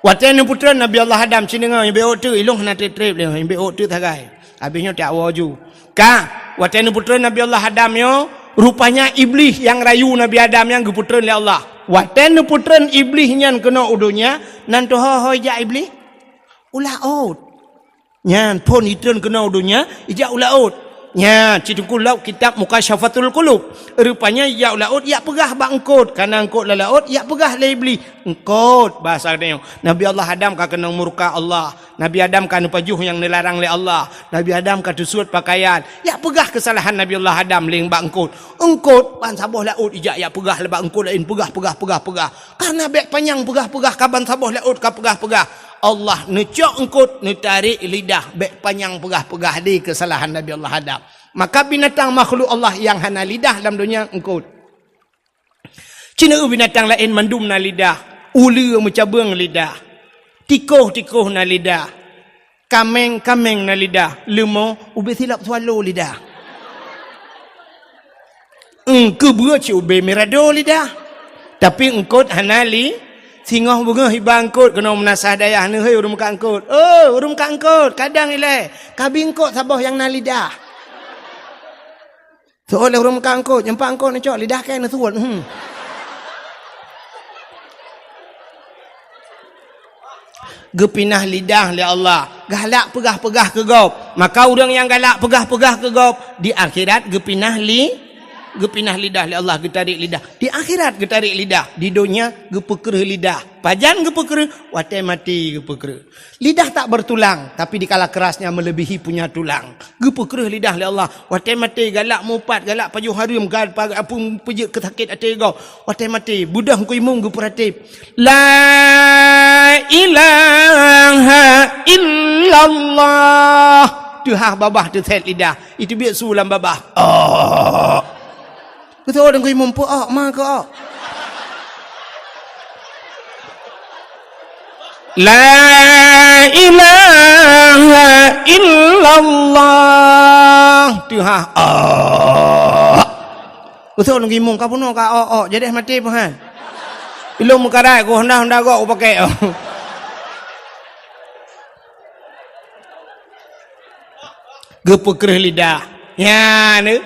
Watée neupeutreun Nabi Allah Adam, ci deungoe, ibe ôk teuk, ilong hana treb-treb lé, ibe ôk teuk sagai. Habéh nyoe tak woe ju. Ka, watée neupeutreun Nabi Allah Adam nyoe, rupanya Iblih nyang rayu Nabi Adam nyan geupeutreun lé Allah. Watée neupeutreun Iblih nyan keunoe u donya, nan teuho-ho ijak Iblih? U laôt. Nyan phon itreun keunoe u donya, ijak u laôt. Nyan, ci teungku lom kitab Mukasyafatul Qulub. Rupanya ijak u laôt, ijak peugah bak eungkôt. Kana eungkôt lam laôt, ijak peugah lé Iblih. Eungkôt, bahasa geutanyoe. Nabi Allah Adam ka keunong murka Allah. Nabi Adam ka neupajoh nyang neularang lé Allah. Nabi Adam ka teusuet pakaian. Ijak peugah keusalahan Nabi Allah Adam lé bak eungkôt. Eungkôt, ban saboh laôt ijak, ijak peugah lé bak eungkôt laén. Peugah, peugah, peugah, peugah. Karena bék panyang peugah-peugah ka ban saboh laôt ka peugah-peugah. Allah neucok eungkôt, neutarek lidah, bék panyang peugah-peugah di keusalahan Nabi Allah Adam. Maka binatang makhluk Allah nyang hana lidah lam donya eungkôt. Ci na binatang laén mandum na lidah, uleue meucabeueng lidah, tikoh-tikoh na lidah. Kameng-kameng na lidah, leumo ubé silop swallow lidah. Eungkeubeue cit ubé mirado lidah. Tapi eungkôt hana li-, singoh beungoh iba eungkôt keunoe meunasah dayah neuhôi ureuëng meukat eungkôt. "Oh, ureuëng meukat eungkôt, kadang ilée, kabi eungkôt saboh nyang na lidah." Soe lé ureuëng meukat eungkôt, nyang pat eungkôt neucok lidah kée neusuet. Hmm. Geupinah lidah lé Allah, galak peugah-peugah keu gob. Maka ureuëng nyang galak peugah-peugah keu gob, di akhirat geupinah li-, geupinah lidah lé Allah, geutarek lidah. Di akhirat geutarek lidah, di donya geupeukreuh lidah. Pajan geupeukreuh? Watée maté geupeukreuh. Lidah tak bertulang, tapi dikala kerasnya melebihi punya tulang. Geupeukreuh lidah lé Allah. Watée maté galak mupat, galak pajoh hareuem, gal-, pa-, apui peujeuet keu sakét até gob. Watée maté, beudôh Teungku Imum geupeuratéb, "La ilaha illallah." Teuhah babah teusét lidah. Iteubiet su lam babah. Oh. Beutôi Teungku Imum, peu-ok ma keu-ok. La ilaha illallah. Teuhah. Ah. Beutôi Teungku Imum, ka bunoe ka ok-ok, jadi maté peuhan. Ilong meukarat ku honda-honda gok ku pakai. Geupeukreuh lidah. Nyan, eh.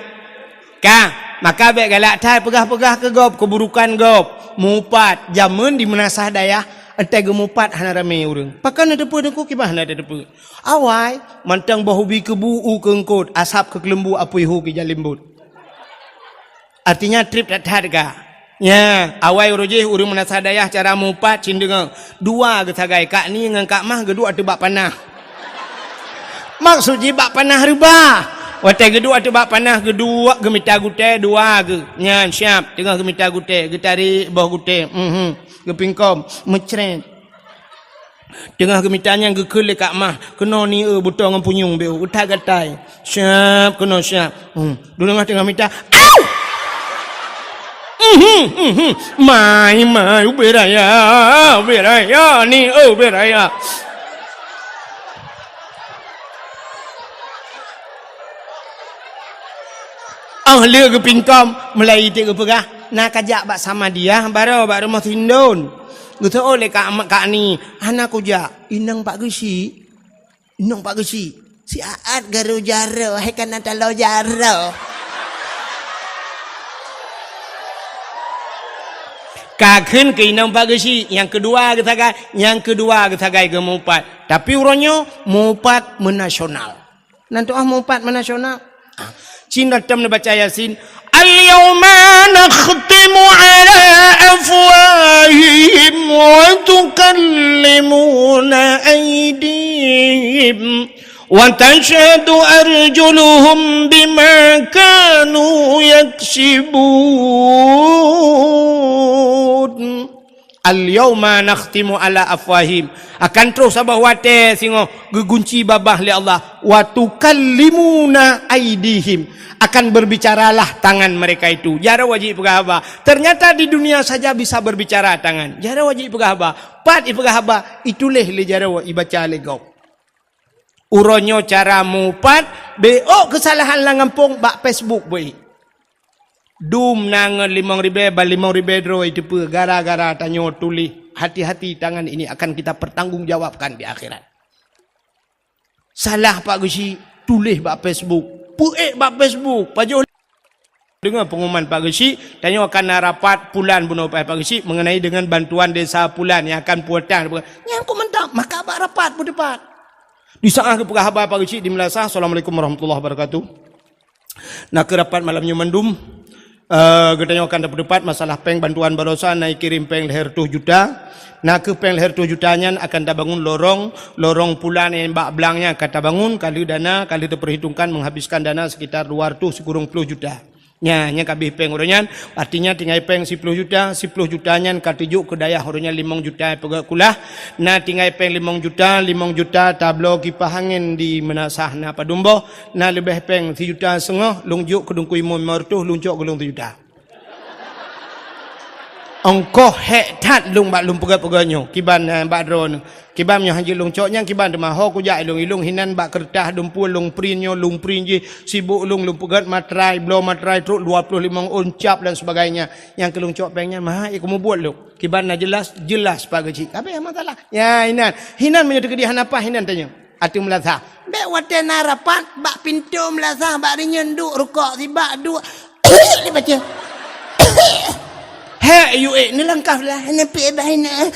Ka, maka bék galak that peugah-peugah keu gob, keuburukan gob. Mupat, jameun di meunasah dayah, entai geumupat hana ramé ureuëng. Pakon na teupeu Teungku, kiban hana teupeu. Awai, mantong boh ubi keubu u keu eungkôt, asab keu keuleumbu apui hu keu jalembot. Artinya treb that-that ka. Nya, awai uroe jih ureuëng meunasah dayah cara mupat cit deungoe. Dua geusagai, Kak Ni ngon Kak Mah geuduek ateueh bak panah. Maksud jih bak panah reubah. Watée geuduek ateueh bak panah geuduek geumita gutée dua geuh. Nyan siab, teungoh geumita gutée, geutarek boh gutée. Mhm. Geupingkom, meucret. Teungoh geumita nyan geukheun lé Kak Mah, keunoe ni eu butong ngon punyueng beu, utak gatai. Siab, keunoe siab. Hmm. Dulu teungoh mita, au! Mhm, mhm. Mai, mai, ubé raya, ubé raya, ni eu ubé raya. Oh, lé geupingkom, meulai teuk geupeugah, na kajak bak Samadiyah, baroe bak rumoh Sindon. Geuseuôt lé Kak, Kak Ni, hana kujak. Inong Pak Geuchik. Inong Pak Geuchik. Si Aat garu jaroe, hai kana taloe jaroe. Ka kheun keu inong Pak Geuchik, nyang keudua geusagai, nyang keudua geusagai geumupat. Tapi uroe nyoe, mupat meunasional. Nan teu'oh mupat meunasional. Cit na tom neubaca Yasin. Al-yauma nakhtimu ala afwahihim wa tukallimuna aidihim Wa tashhadu arjuluhum bima kanu yaksibun. Al-yauma nakhtimu ala afwahim. Akan troh saboh watée singoh geugunci babah lé Allah. Wa tukallimuna aidihim. Akan berbicaralah tangan mereka itu. Jaroe jih peugah haba. Ternyata di dunia saja bisa berbicara tangan. Jaroe jih peugah haba. Pat ipeugah haba, ituléh lé jaroe, ibaca lé gob. Uroe nyoe cara mupat, bék keusalahan lam gampông bak Facebook beuih. Dum na ngon limong ribée, ban limong ribée droe iteupeue gara-gara tanyoe tuléh. Hati-hati, tangan ini akan kita pertanggungjawabkan di akhirat. Salah Pak Geuchik, tuléh bak Facebook. Peuék bak Facebook, pajoh. Deungoe pengumuman Pak Geuchik, tanyoe akan na rapat pulan bunoe Pak Geuchik mengenai dengan bantuan desa pulan nyang akan pulang. Nyang kok mantap, maka bak rapat peuteupat. Di saat geupeugah haba Pak Geuchik di Meulasah, Assalamualaikum warahmatullahi wabarakatuh. Na keu rapat malam nyoe mandum, eh, geutanyoe akan dapat-dapat masalah péng bantuan baroesa na kirém péng lhèe reutôh juta. Na keu péng lhèe reutôh juta nyan akan tabangun lorong, lorong pulan nyang bak blang nyan akan tabangun, ka lheueh dana, ka lheueh teupeurhitungkan menghabiskan dana sekitar dua reutôh sikureueng ploh juta. Nya, nya ka abéh péng uroe nyan, artinya tinggai péng siploh juta, siploh juta nyan ka teujok keu dayah uroe nyan limong juta peugét kulah. Na tinggai péng limong juta, limong juta tabloe kipah angén di Meunasah na padum boh, na leubeh péng sijuta seungoh, lôn jok keu Teungku Imum limong reutôh, lôn cok keu lôn sijuta. Ongkoh hék that lôn bak lôn peugét-peugét nyoe, kiban, eh, bak droeneuh. Kiban nyoe hana jeuet lôn cok nyan, kiban teuma ho kujak ilong-ilong hinan bak keureutah dumpue lôn print nyoe, lôn print jih, sibok lôn, lôn peugét matrai, bloe matrai trok dua ploh limong ôn cap dan sebagainya. Nyang keu lôn cok péng nyan, maha, eh, kumubuet lôn. Kiban na jeulaih, jeulaih Pak Geuchik. Ka abéh masalah. Ya, hinan. Hinan meunyoe teukeudi hana paih hinan tanyoe. Ateueh Meulasah. Bék watée na rapat, bak pintoe Meulasah, bak rinyeun duek rukok sibak duek. Dibaca. Hek, yue, neulangkah lah, hana peue bah inoe.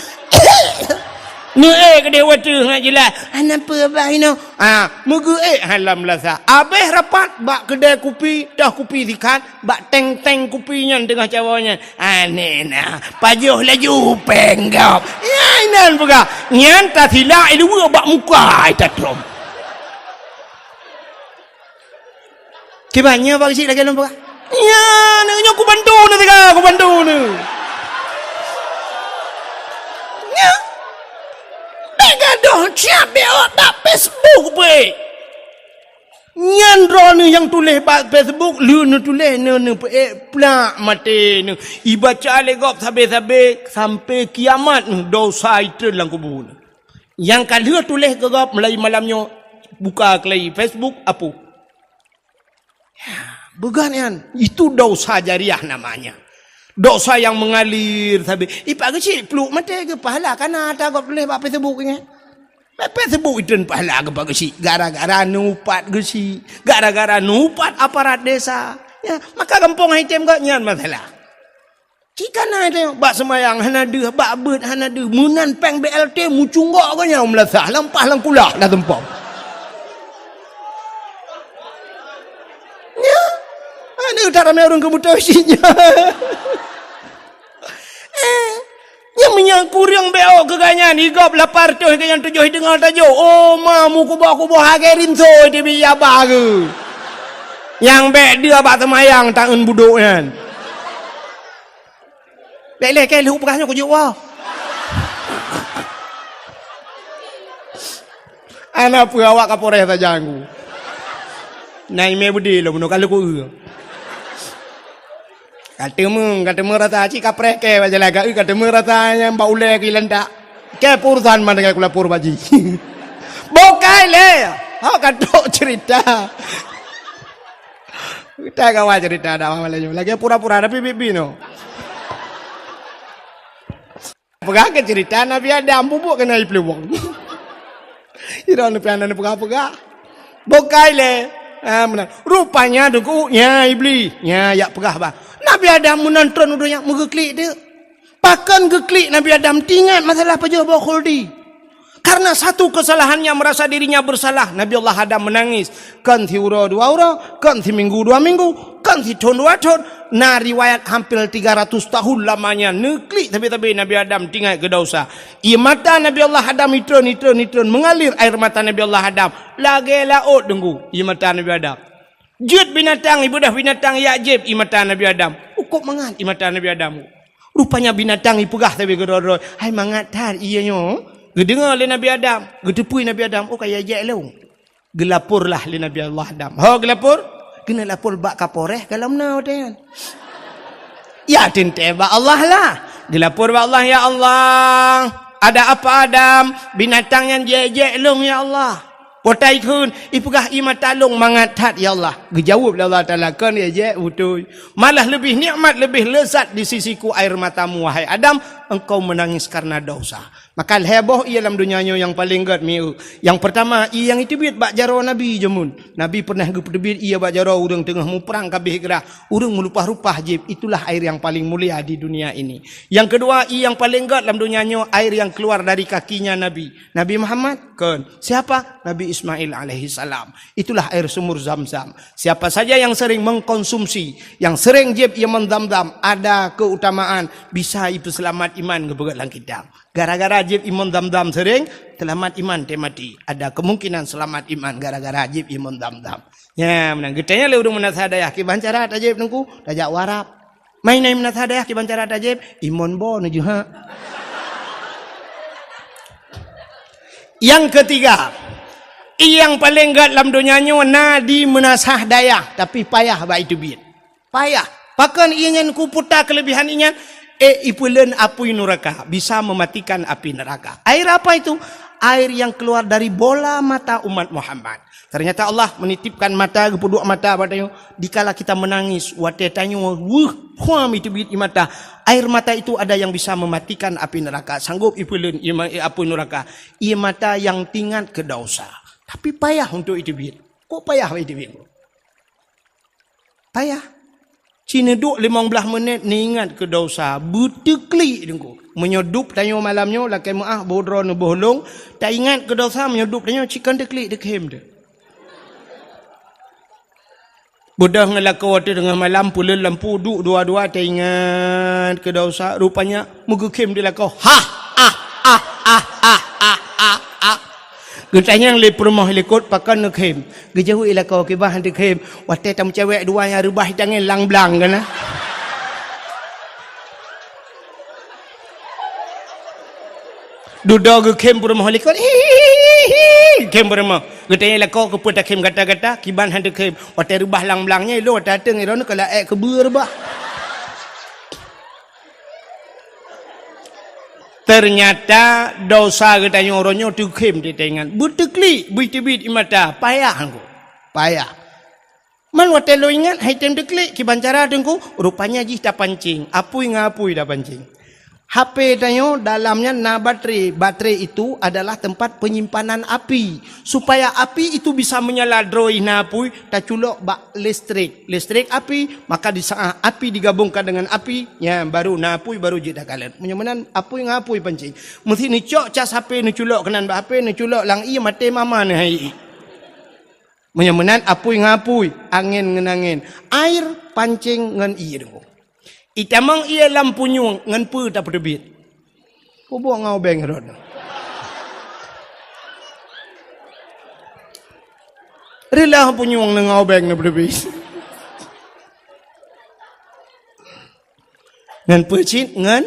Neuék keudeh watée ngat jeulaih, hana peue bah inoe. Ah, meugeuék halam Meulasah. Abéh rapat bak keudè kupi, toh kupi sikat, bak teng-teng kupi nyan teungoh cawoe nyan. Aneh na, pajoh laju péng gob. Ya, inan peugah. Nyan tasilak iluwa bak muka ita trom. Kiban nyoe bak cit lagée lôn peugah. Nyan, nyoe kubantu na teuga, kubantu na. Nyan. Bék gadoh siab bék ot bak Facebook peuék. Nyan droeneuh nyang tuléh bak Facebook, lheueh neutuléh neu-, neupeuék plak maté neuh. Ibaca lé gob sabe-sabe sampai kiamat neuh dosa itreun lam kubu neuh. Nyang ka lheueh tuléh keu gob mulai malam nyoe buka keulai Facebook, apu. Ya, beugat nyan. Itu dosa jariah namanya. Dosa yang mengalir sabe. Ipak geuchik pluek maté geupahala kana ata gob tuléh bak Facebook nyan. Bak Facebook itreun pahala geupak geuchik gara-gara neuupat geuchik, gara-gara neuupat aparat desa. Ya, maka gampông hai tem gobnyan masalah. Cit kana teuh, bak seumayang hana deuh, bak beuet hana deuh, meunan péng B L T mucunggok geuh nyan u Meulasah, lampah lam kulah dah tumpom. Nyan, aneuk that ramé ureueng keubutoe cit nyan. Eh, nyan meunyoe kureueng bék ôk keu gobnyan, i gob lapan reutôh keu nyang tujoh i teungoh tajok. Oh, ma, meukuboh-kuboh hagée rinso di bijaba geuh. Nyang bék deuh bak seumayang taeun budok nyan. Lé-lé kée lheueh peugah nyoe kujok woe. Ana peue awak Kapolres sajan ku. Na imé beudé lom bunoe ka lheueh ku eu. Ka teumé, ka teumé rasa cit kapreh kée bak jalan ka eu, ka teumé rasa nyang bak ulée keu ilantak. Kée peurusan man dengan kulapor bak jih. Bukai lé. Ha ka trok cerita. Kita kawan cerita dak malam nyoe. Lagée pura-pura tapi bibi no. Peugah keu cerita Nabi Adam bubuk keunan ipluwong. Ira neupian dan peugah-peugah. Bukai lé. Ha, meunan. Rupanya deungon nya Iblis. Nya yak peugah bah. Nabi Adam meunan tron u donya meugeuklik tu. Pakon geuklik Nabi Adam tingat masalah pajoh boh khuldi. Karena satu kesalahannya merasa dirinya bersalah, Nabi Allah Adam menangis. Kon siuroe dua uroe, kon siminggu dua minggu, Tan sithon dua thon, na riwayat hampir tiga ratus tahun lamanya neuklik sabe-sabe Nabi Adam tingat keu desya. Ié mata Nabi Allah Adam itreun, itreun, itreun, mengalir air mata Nabi Allah Adam. Lagée laôt deunggui ié mata Nabi Adam. Jeuet binatang, ibeudôh binatang yak jieb ié mata Nabi Adam. Ukôb mangat ié mata Nabi Adam. Rupanya binatang ipeugah sabe keudroe-droe, "Hai mangat that ié nyoe." Geudeungoe lé Nabi Adam, geuteupeue Nabi Adam, "Oh, ka yak jieb lôn." Geulaporlah lé Nabi Allah Adam. Ho geulapor? Keuneuk lapor bak Kapolres ka lom na watée nyan. Ya teuntée bak Allah lah. Geulapor bak Allah, "Ya Allah, ada apa Adam? Binatang nyan jieb-jieb lôn, ya Allah." Potai kheun, "Ipeugah ié mata lôn mangat that, ya Allah." Geujaweueb lé Allah Taala, "Kon jieb-jieb beutôi. Malah leubeh nikmat, leubeh lezat di sisiku air matamu, wahai Adam, engkau menangis karena dosa." Maka lhée boh ié lam donya nyoe nyang paleng gét mieu. Nyang peurtama, ié nyang iteubiet bak jaroe Nabi jameun. Nabi peureunah geupeuteubiet ié bak jaroe ureuëng teungoh muprang ka abéh grah, ureuëng meulupah-rupah jieb, itulah air nyang paleng mulia di dunia ini. Nyang keudua, ié nyang paleng gét lam donya nyoe, air nyang keuluar dari kakinya Nabi. Nabi Muhammad? Kon. Siapa? Nabi Ismail alaihissalam. Itulah air sumur Zam-Zam. Siapa saja yang sering mengkonsumsi, yang sering jieb ié mon Zam-Zam, ada keutamaan bisa ipeuseulamat iman geupeugét lam kitab. Gara-gara jieb ié mon Zam-Zam sering, seulamat iman teuh maté. Ada kemungkinan seulamat iman gara-gara jieb ié mon Zam-Zam. Nya, meunan geutanyong lé ureuëng meunasah dayah, "Kiban cara tajieb Teungku?" "Tajak u Arab." "Mai na meunasah dayah, kiban cara tajieb?" "Ié mon bo neujeuhak." Nyang keutiga, ié nyang paleng gét lam donya nyoe na di meunasah dayah, tapi payah bak iteubiet. Payah. Pakon ié nyan kuputa keuleubehan ié nyan? Eh, ipeuleuen apui nuraka, bisa mematikan api neraka. Air apa itu? Air yang keluar dari bola mata umat Muhammad. Ternyata Allah menitipkan mata, geupeuduek mata bak tanyoe. Dikala kita menangis, watée tanyoe weueh, huam iteubiet ié mata. Air mata itu ada yang bisa mematikan api neraka, sanggup ipeuleuen ié ma-, apui nuraka. Ié mata nyang teuingat keu desya. Tapi payah untuk iteubiet. Kok payah iteubiet? Payah. Ci neuduek limong blaih menit neuingat keu desya, beuteuklik Teungku. Meunyoe dub tanyoe malam nyoe lakée meuáh boh droe neuboh lông, taingat keu desya, meunyoe dub tanyoe ci kon teuklik teukhem teuh. Beudôh ngon lakoe teuh teungoh malam peuleuen lampu duek dua-dua taingat keu desya, rupanya meugeukhem di lakoe. Ha, ah, ah, ah, ah, ah, ah, ah. Geutanyong lé peurumoh likot, "Pakon neukhem?" Geujaweueb lé lakoe, "Kiban han teukhem, watée tameucewek dua nyang reubah itangen lang blang keunan." Dudoe geukhem peurumoh likot. Hihihi. Khem peurumoh. Geutanyong lé lakoe, "Keupeue takhem gata-gata?" "Kiban han teukhem, watée reubah lang blang nyan ilôn watée ateueng droeneuh ka laék keubeue reubah." Ternyata desya geutanyoe uroe nyoe teukhem teuingat. Beuteuklik, beuteubiet ié mata, payah Teungku. Payah. Man watée lôn ingat, han item teuklik, kiban cara Teungku, rupanya jih tapancing, apui ngon apui tapancing. H P tanyoe dalam nyan na baterai. Baterai itu adalah tempat penyimpanan api. Supaya api itu bisa menyala droe na apui, taculok bak listrik. Listrik api, maka di saat api digabungkan dengan api, nyan baru na apui, baru jeuet takalon. Meunyoe meunan apui ngon apui pancing. Meusti neucok cas H P, neuculok keunan bak H P, neuculok lam ié, maté mama neuh hai ié. Meunyoe meunan apui ngon apui, angén ngon angén. Air pancing ngon ié Teungku. Itamong ié lam punyueng ngon peue tapeuteubiet? Peubuet ngon ubeng rot. Reuloh punyueng ngon ubeng na peuteubiet. Ngon peue cit? Ngon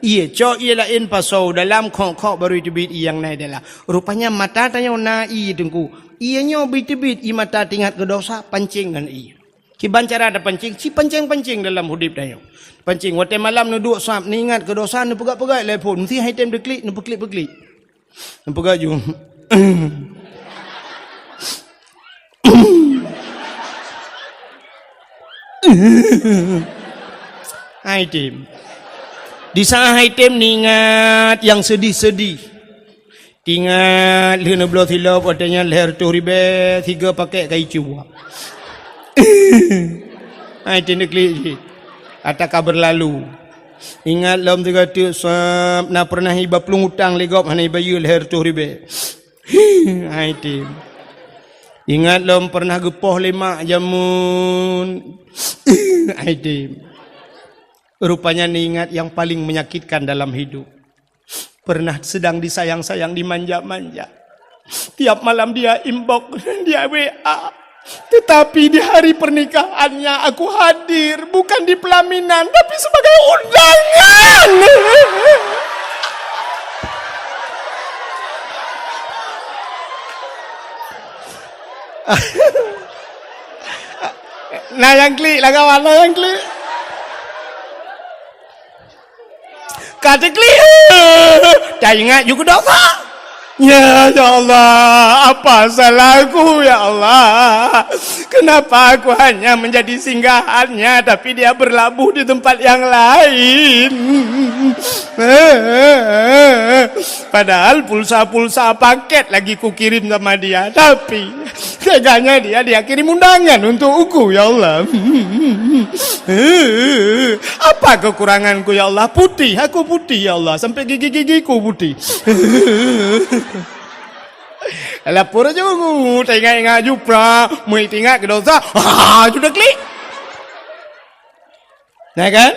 ié. Cok ié laén pasoe dalam, khok-khok baru iteubiet ié nyang na dalam. Rupanya mata tanyoe na ié Teungku. Ié nyoe beuteubiet ié mata teuingat keu desya, pancing ngon ié. Kiban cara tapancing? Ci pancing-pancing dalam udeb tanyoe. Pancing, watée malam neuduek sab, neuingat keu desya, neupeugah-peugah lé phon, meusti han item teuklik, neupeuklik-peuklik. Neupeugah ju. Han item. Di saat han item neuingat nyang seudeh-seudeh. Teuingat lheueh neubloe silop, watée nyan lhée reutôh ribée, sigoe pakét kayée cue. Han item teuklik cit. Ata ka beurlalu. Ingat lom sigoe teuk sab, na peureunah iba plueng utang lé gob hana ibayeue lhée reutôh ribée. Han item. Ingat lom pernah geupoh lé mak jameun. Aidem. Rupanya neuingat yang paling menyakitkan dalam hidup. Pernah sedang disayang-sayang, dimanja-manja. Tiap malam dia inbox, dia W A. Tetapi di hari pernikahannya aku hadir, bukan di pelaminan, tapi sebagai undangan. Nah, nyang klik lah kawan, nah, nyang klik. Ka teuklik. Taingat ju keu dosa. Ya, ya Allah, apa salahku, ya Allah? Kenapa aku hanya menjadi singgahannya, tapi dia berlabuh di tempat yang lain? Padahal pulsa-pulsa paket lagi kukirim sama dia, tapi teganya dia, dia kirim undangan untuk aku, ya Allah. Apa kekuranganku, ya Allah? Putih, aku putih, ya Allah. Sampai gigi-gigiku putih. Lapor aja, taingat-ingat ju pra, mui taingat keu dosa. Ha, sudah klik. Nah kan?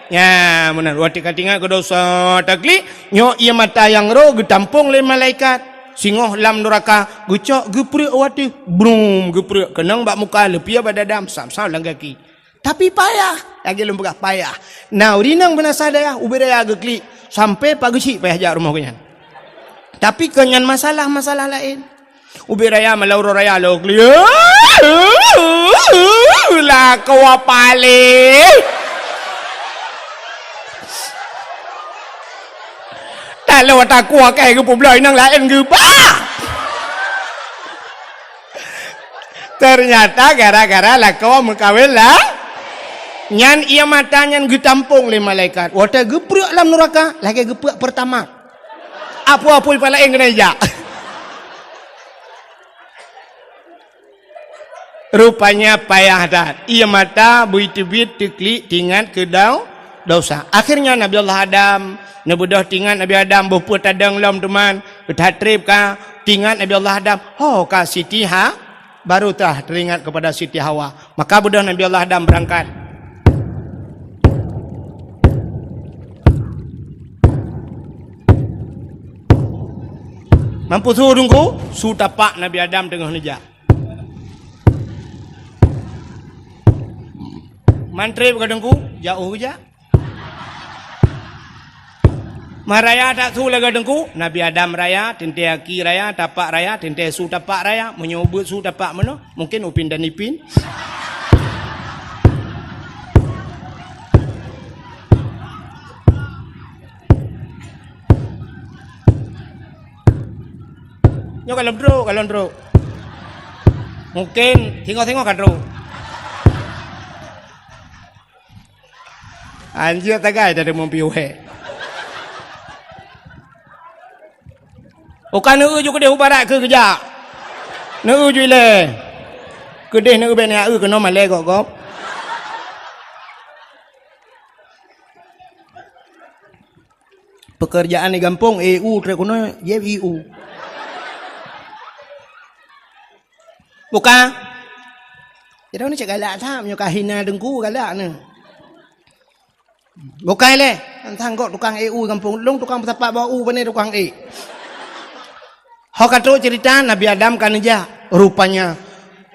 Nya, meunan. Watèe ka taingat keu dosa, taklik, nyoe ié mata nyang roh geutampong lé malaikat. Singoh lam nuraka, geucok, geupreuek u ateueh. Brum, geupreuek. Keunong bak muka, leupie bak dada, sam-sam lam gaki. Tapi payah. Lagèe lôn peugah payah. Nah, ureueng inong beunasa dayah, ubé raya geuklik. Sampai pak geuchik payah jak rumoh geuh nyan. Tapi kon nyan masalah, masalah laén. Ubé raya malam uroe raya lôn klik. Lakoe paléh. Taloe takue keu geupeubloe inong laén geuba. Teunyata gara-gara lakoe meukawen lah. Nyan ié mata nyan geutampong lé malaikat. Watèe geupreuek lam nuraka, lagèe geupreuek Pertamax. Apui-apui pih laén keuneuk jak. Rupanya payah that. Ié mata bui teubiet teuklik taingat keu dau-, dosa. Akhirnya Nabi Allah Adam, neubeudôh taingat Nabi Adam boh peue tadong lom teuma, that treb ka taingat Nabi Allah Adam, ho ka Siti Ha-, baru tah teuingat kepada Siti Hawa. Maka beudôh Nabi Allah Adam beurangkat. Mampu su Teungku, su tapak Nabi Adam teungoh neujak. Man treb ka Teungku, jak u jak. Man raya that su lagèe Teungku, Nabi Adam raya, teuntèe aki raya, tapak raya, teuntèe su tapak raya, meunyoe ubeuet su tapak meunoe, mungkin Upin dan Ipin. Nyoe ka lôn trok, ka lôn trok. Mungkin singoh-singoh ka trok. Anjeuet tagai tadeungoe piôh hék. Uka neueu ju keudeh u barat keu geujak. Neueu ju ilèe. Keudeh neueu bèk neueu keunoe malèe gob-gob. Peukeurjaan di gampông, E U trép keunoe, J I U. Buka. Jadi ni cak galak that, meunyoe ka hina Teungku galak ni. Bukai lé, teuntang gob tukang E U gampông. Lôn tukang peusapat bak u, pane tukang E. Ho ka trok cerita Nabi Adam ka neujak. Rupanya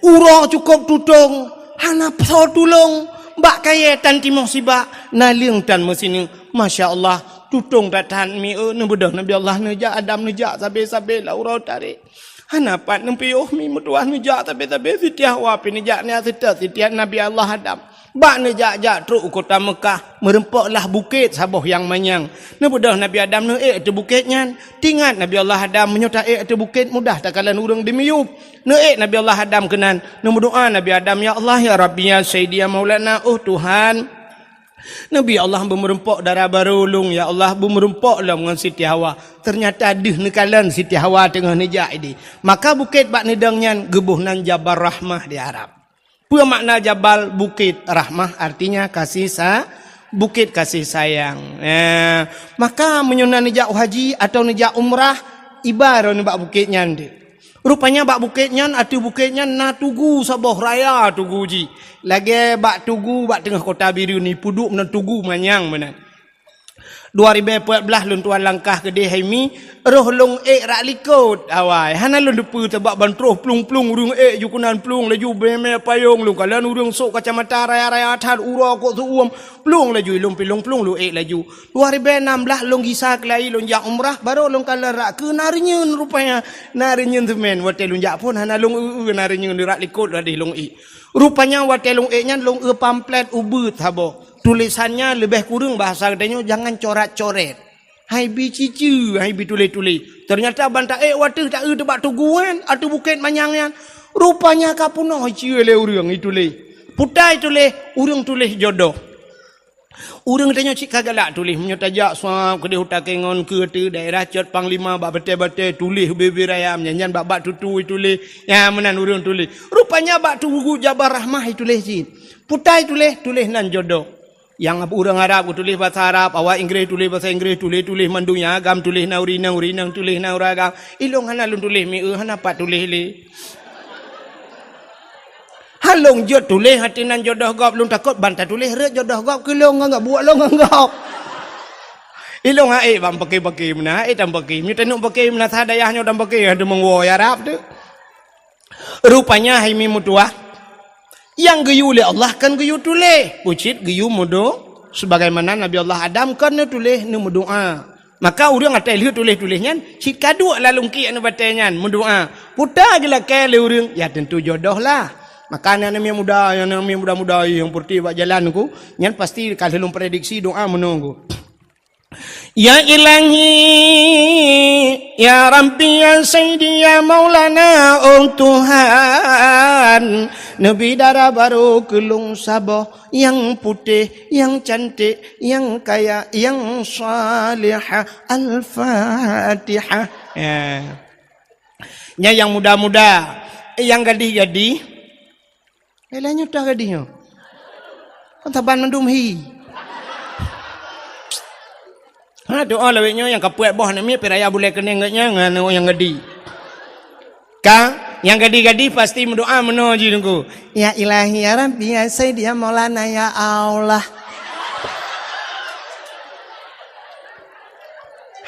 uroe cukôp tutong, hana soe tulông. Bak kayèe tan timoh sibak, naleueng tan meusineuk. Masya Allah, tutong that-that mi, eh, neubeudôh Nabi Allah neujak, Adam neujak, sabe-sabe lam uroe tarek. Hana pat neupiôh mi meutuah neujak sabe-sabe, Siti Hawa pih neujak nyan seutôt Siti Nabi Allah Adam. Bak neujak-jak trok u kota Meukah, meurumpok lah bukét saboh nyang manyang. Neubeudôh Nabi Adam neuék ateueh bukét nyan. Teuingat Nabi Allah Adam, meunyoe taék ateueh bukét mudah takalon ureueng dimiyueb. Neuék Nabi Allah Adam keunan, neumeudoa Nabi Adam, "Ya Allah, ya Rabbi, ya Sayyidi, ya Maulana, oh Tuhan." Nabi Allah beumeurumpok dara barô lôn, ya Allah, beumeurumpok lom ngon Siti Hawa. Teunyata deuh neukalon Siti Hawa teungoh neujak idéh. Maka bukét bak neudong nyan geuboh nan Jabal Rahmah di Arab. Peue makna jabal? Bukét. Rahmah artinya kasih sa-, bukét kasih sayang. Eh, maka meunyoe na neujak haji atau neujak umrah, iba droeneuh bak bukét nyan deuh. Rupanya bak bukét nyan, ateueh bukét nyan na tugu saboh raya tugu jih. Lagée bak tugu bak teungoh kota Bireuen ni, peuduek meunan tugu manyang meunan. Dua ribée peuet blaih lôn tuan langkah keudeh hai mi, roh lôn ék rak likot awai. Hana lôn teupeue sabab ban troh plueng-plueng ureuëng ék ju keunan plueng laju mé-mé payong lôn kalon ureuëng sok kacamata raya-raya that uroe kok seuuem plueng laju ilôn pilong plueng lôn ék laju. Dua ribée nam blaih lôn gisa keulayi lôn jak umrah, barô lôn kalon rak keu na reunyeun rupanya. Na reunyeun seumén watée lôn jak phon hana lôn eu-eu na reunyeun rak likot ladeh lôn ék. Rupanya watée lôn ék nyan lôn eu pamflet ubeuet saboh. Tulésan nyan leubeh kureueng bahasa geutanyoe jangan corat-coret. Hai bi ciceue, hai bi tuléh-tuléh. Teunyata ban taék wateueh taeu teubak tugu nyan, ateueh bukét manyang nyan. Rupanya ka peunoh iceue lé ureuëng ituléh. Putai tuléh, ureuëng tuléh jodoh. Ureuëng tanyoe cit ka galak tuléh, meunyoe tajak suab keudeh utak kengon keu teu daerah cot panglima bak batée-batée tuléh bibir ayam nyan, nyan bak-bak tutui tuléh. Ya meunan ureuëng tuléh. Rupanya bak tugu Jabal Rahmah ituléh cit. Putai tuléh, tuléh nan jodoh. Nyang ureuëng Arab geutuléh basa Arab, awak Inggréh tuléh basa Inggréh, tuléh-tuléh mandum nyang agam tuléh na ureuëng inong, ureuëng inong tuléh na ureuëng agam. Ilong hana lôn tuléh mieu hana pat tuléh lé. Halong jeuet tuléh hati nan jodoh gob lôn takot ban tatuléh rot jodoh gob keu lôn ngon gob buet lôn ngon gob. Ilong hai ban paké-paké meunan hai tam paké. Mita nuk paké meunan sa dayah nyoe tam paké hana meungoe Arab tu. Rupanya hai mi meutuah nyang geuyue lé Allah kan geuyue tuléh, ucit geuyue meudo sebagaimana Nabi Allah Adam kan neutuléh neumeudoá. Maka ureuëng atai lheueh tuléh-tuléh nyan cit ka duek lalungkiek neubatée nyan meudoá. Puta geulakée lé ureuëng, ya tentu jodoh lah. Maka aneuk-aneuk muda, aneuk muda-muda nyang peureutih bak jalan ku, nyan pasti ka lheueh lôn prediksi doa meunoe ku. Ya Ilahi, ya Rabbi, ya Sayyidi, ya Maulana, oh Tuhan, neubi dara barô keu lôn saboh nyang putéh, nyang cantik, nyang kaya, nyang salihah. Al-Fatihah. Ya. Nyan nyang muda-muda, nyang gadih-gadih. Lé nyoe toh gadih nyoe. Kan saban mandum hi. Ha doa lawét nyoe nyang kapeuet boh aneuk miet piraya bulée keuneng geuh nyan ngon nyang gadih. Ka nyang gadih-gadih pasti meudoa meunoe jih teungku. Ya Ilahi ya Rabbi ya Sayyidi ya Maulana ya Allah.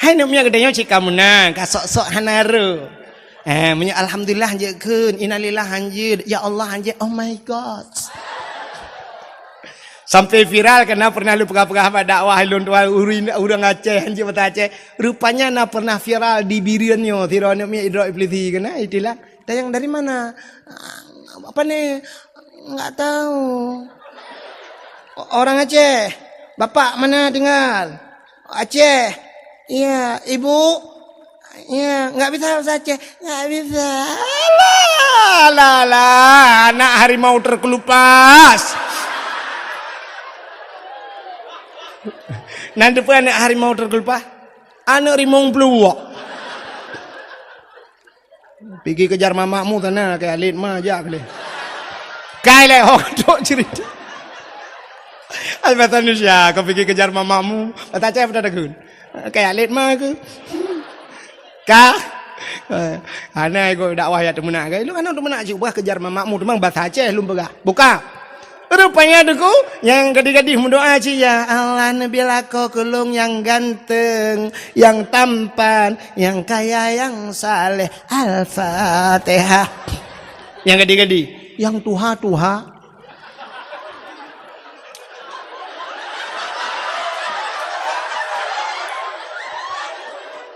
Hai neuk miet geutanyoe cit ka meunan, ka sok-sok hana rô. Eh, meunyoe alhamdulillah hanjeuet kheun, innalillah hanjeuet, ya Allah hanjeuet, oh my God. Sampai viral kana pernah lôn peugah-peugah bak dakwah lôn tuan ureuëng, ureuëng Aceh hanjeuet bata Aceh. Rupanya na pernah viral di Bireuen nyoe, sidroe neuk miet idrop iplisi kana itilah. Tanyong dari mana? Apa ni? Enggak tahu. Orang Aceh. Bapak mana tinggal? Aceh. Iya, ibu? Iya, enggak bisa bahasa Aceh. Enggak bisa. Alah, alah, alah, anak harimau terkelupas. Nanti pun anak harimau terkelupas. Anak rimong peluwak. Pigi kejar mamakmu sana ke alit ma jak leh. Kai leh ho tok cerita. Ai bahasa Indonesia kau pigi kejar mamakmu. Bahasa Aceh apa dah takun? Kai alit ma ke? Ka? Hana ikut dakwah ya teumeunak ke? Lu kan teumeunak cuk bah kejar mamakmu teumang bahasa Aceh lum peugah. Buka. Rupanya teungku nyang gadih-gadih meudoa cit, "Ya Allah, neubi lakoe keu lôn nyang ganteng, nyang tampan, nyang kaya, nyang saleh." Al-Fatihah. Nyang gadih-gadih, nyang tuha-tuha.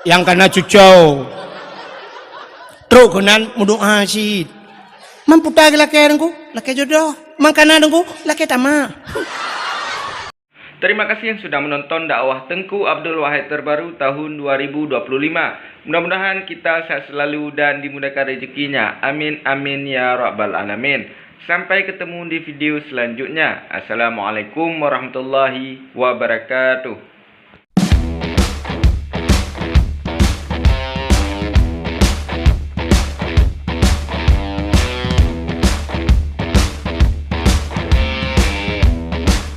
Nyang kana cucau. Trok keunan meudoa cit. Mamputa lakée teungku, lakée jodoh. Mangkana teungku, lakée tamak. Terima kasih yang sudah menonton dakwah Tengku Abdul Wahid terbaru tahun dua ribu dua puluh lima. Mudah-mudahan kita sehat selalu dan dimudahkan rezekinya. Amin, amin, ya rabbal alamin. Sampai ketemu di video selanjutnya. Assalamualaikum warahmatullahi wabarakatuh.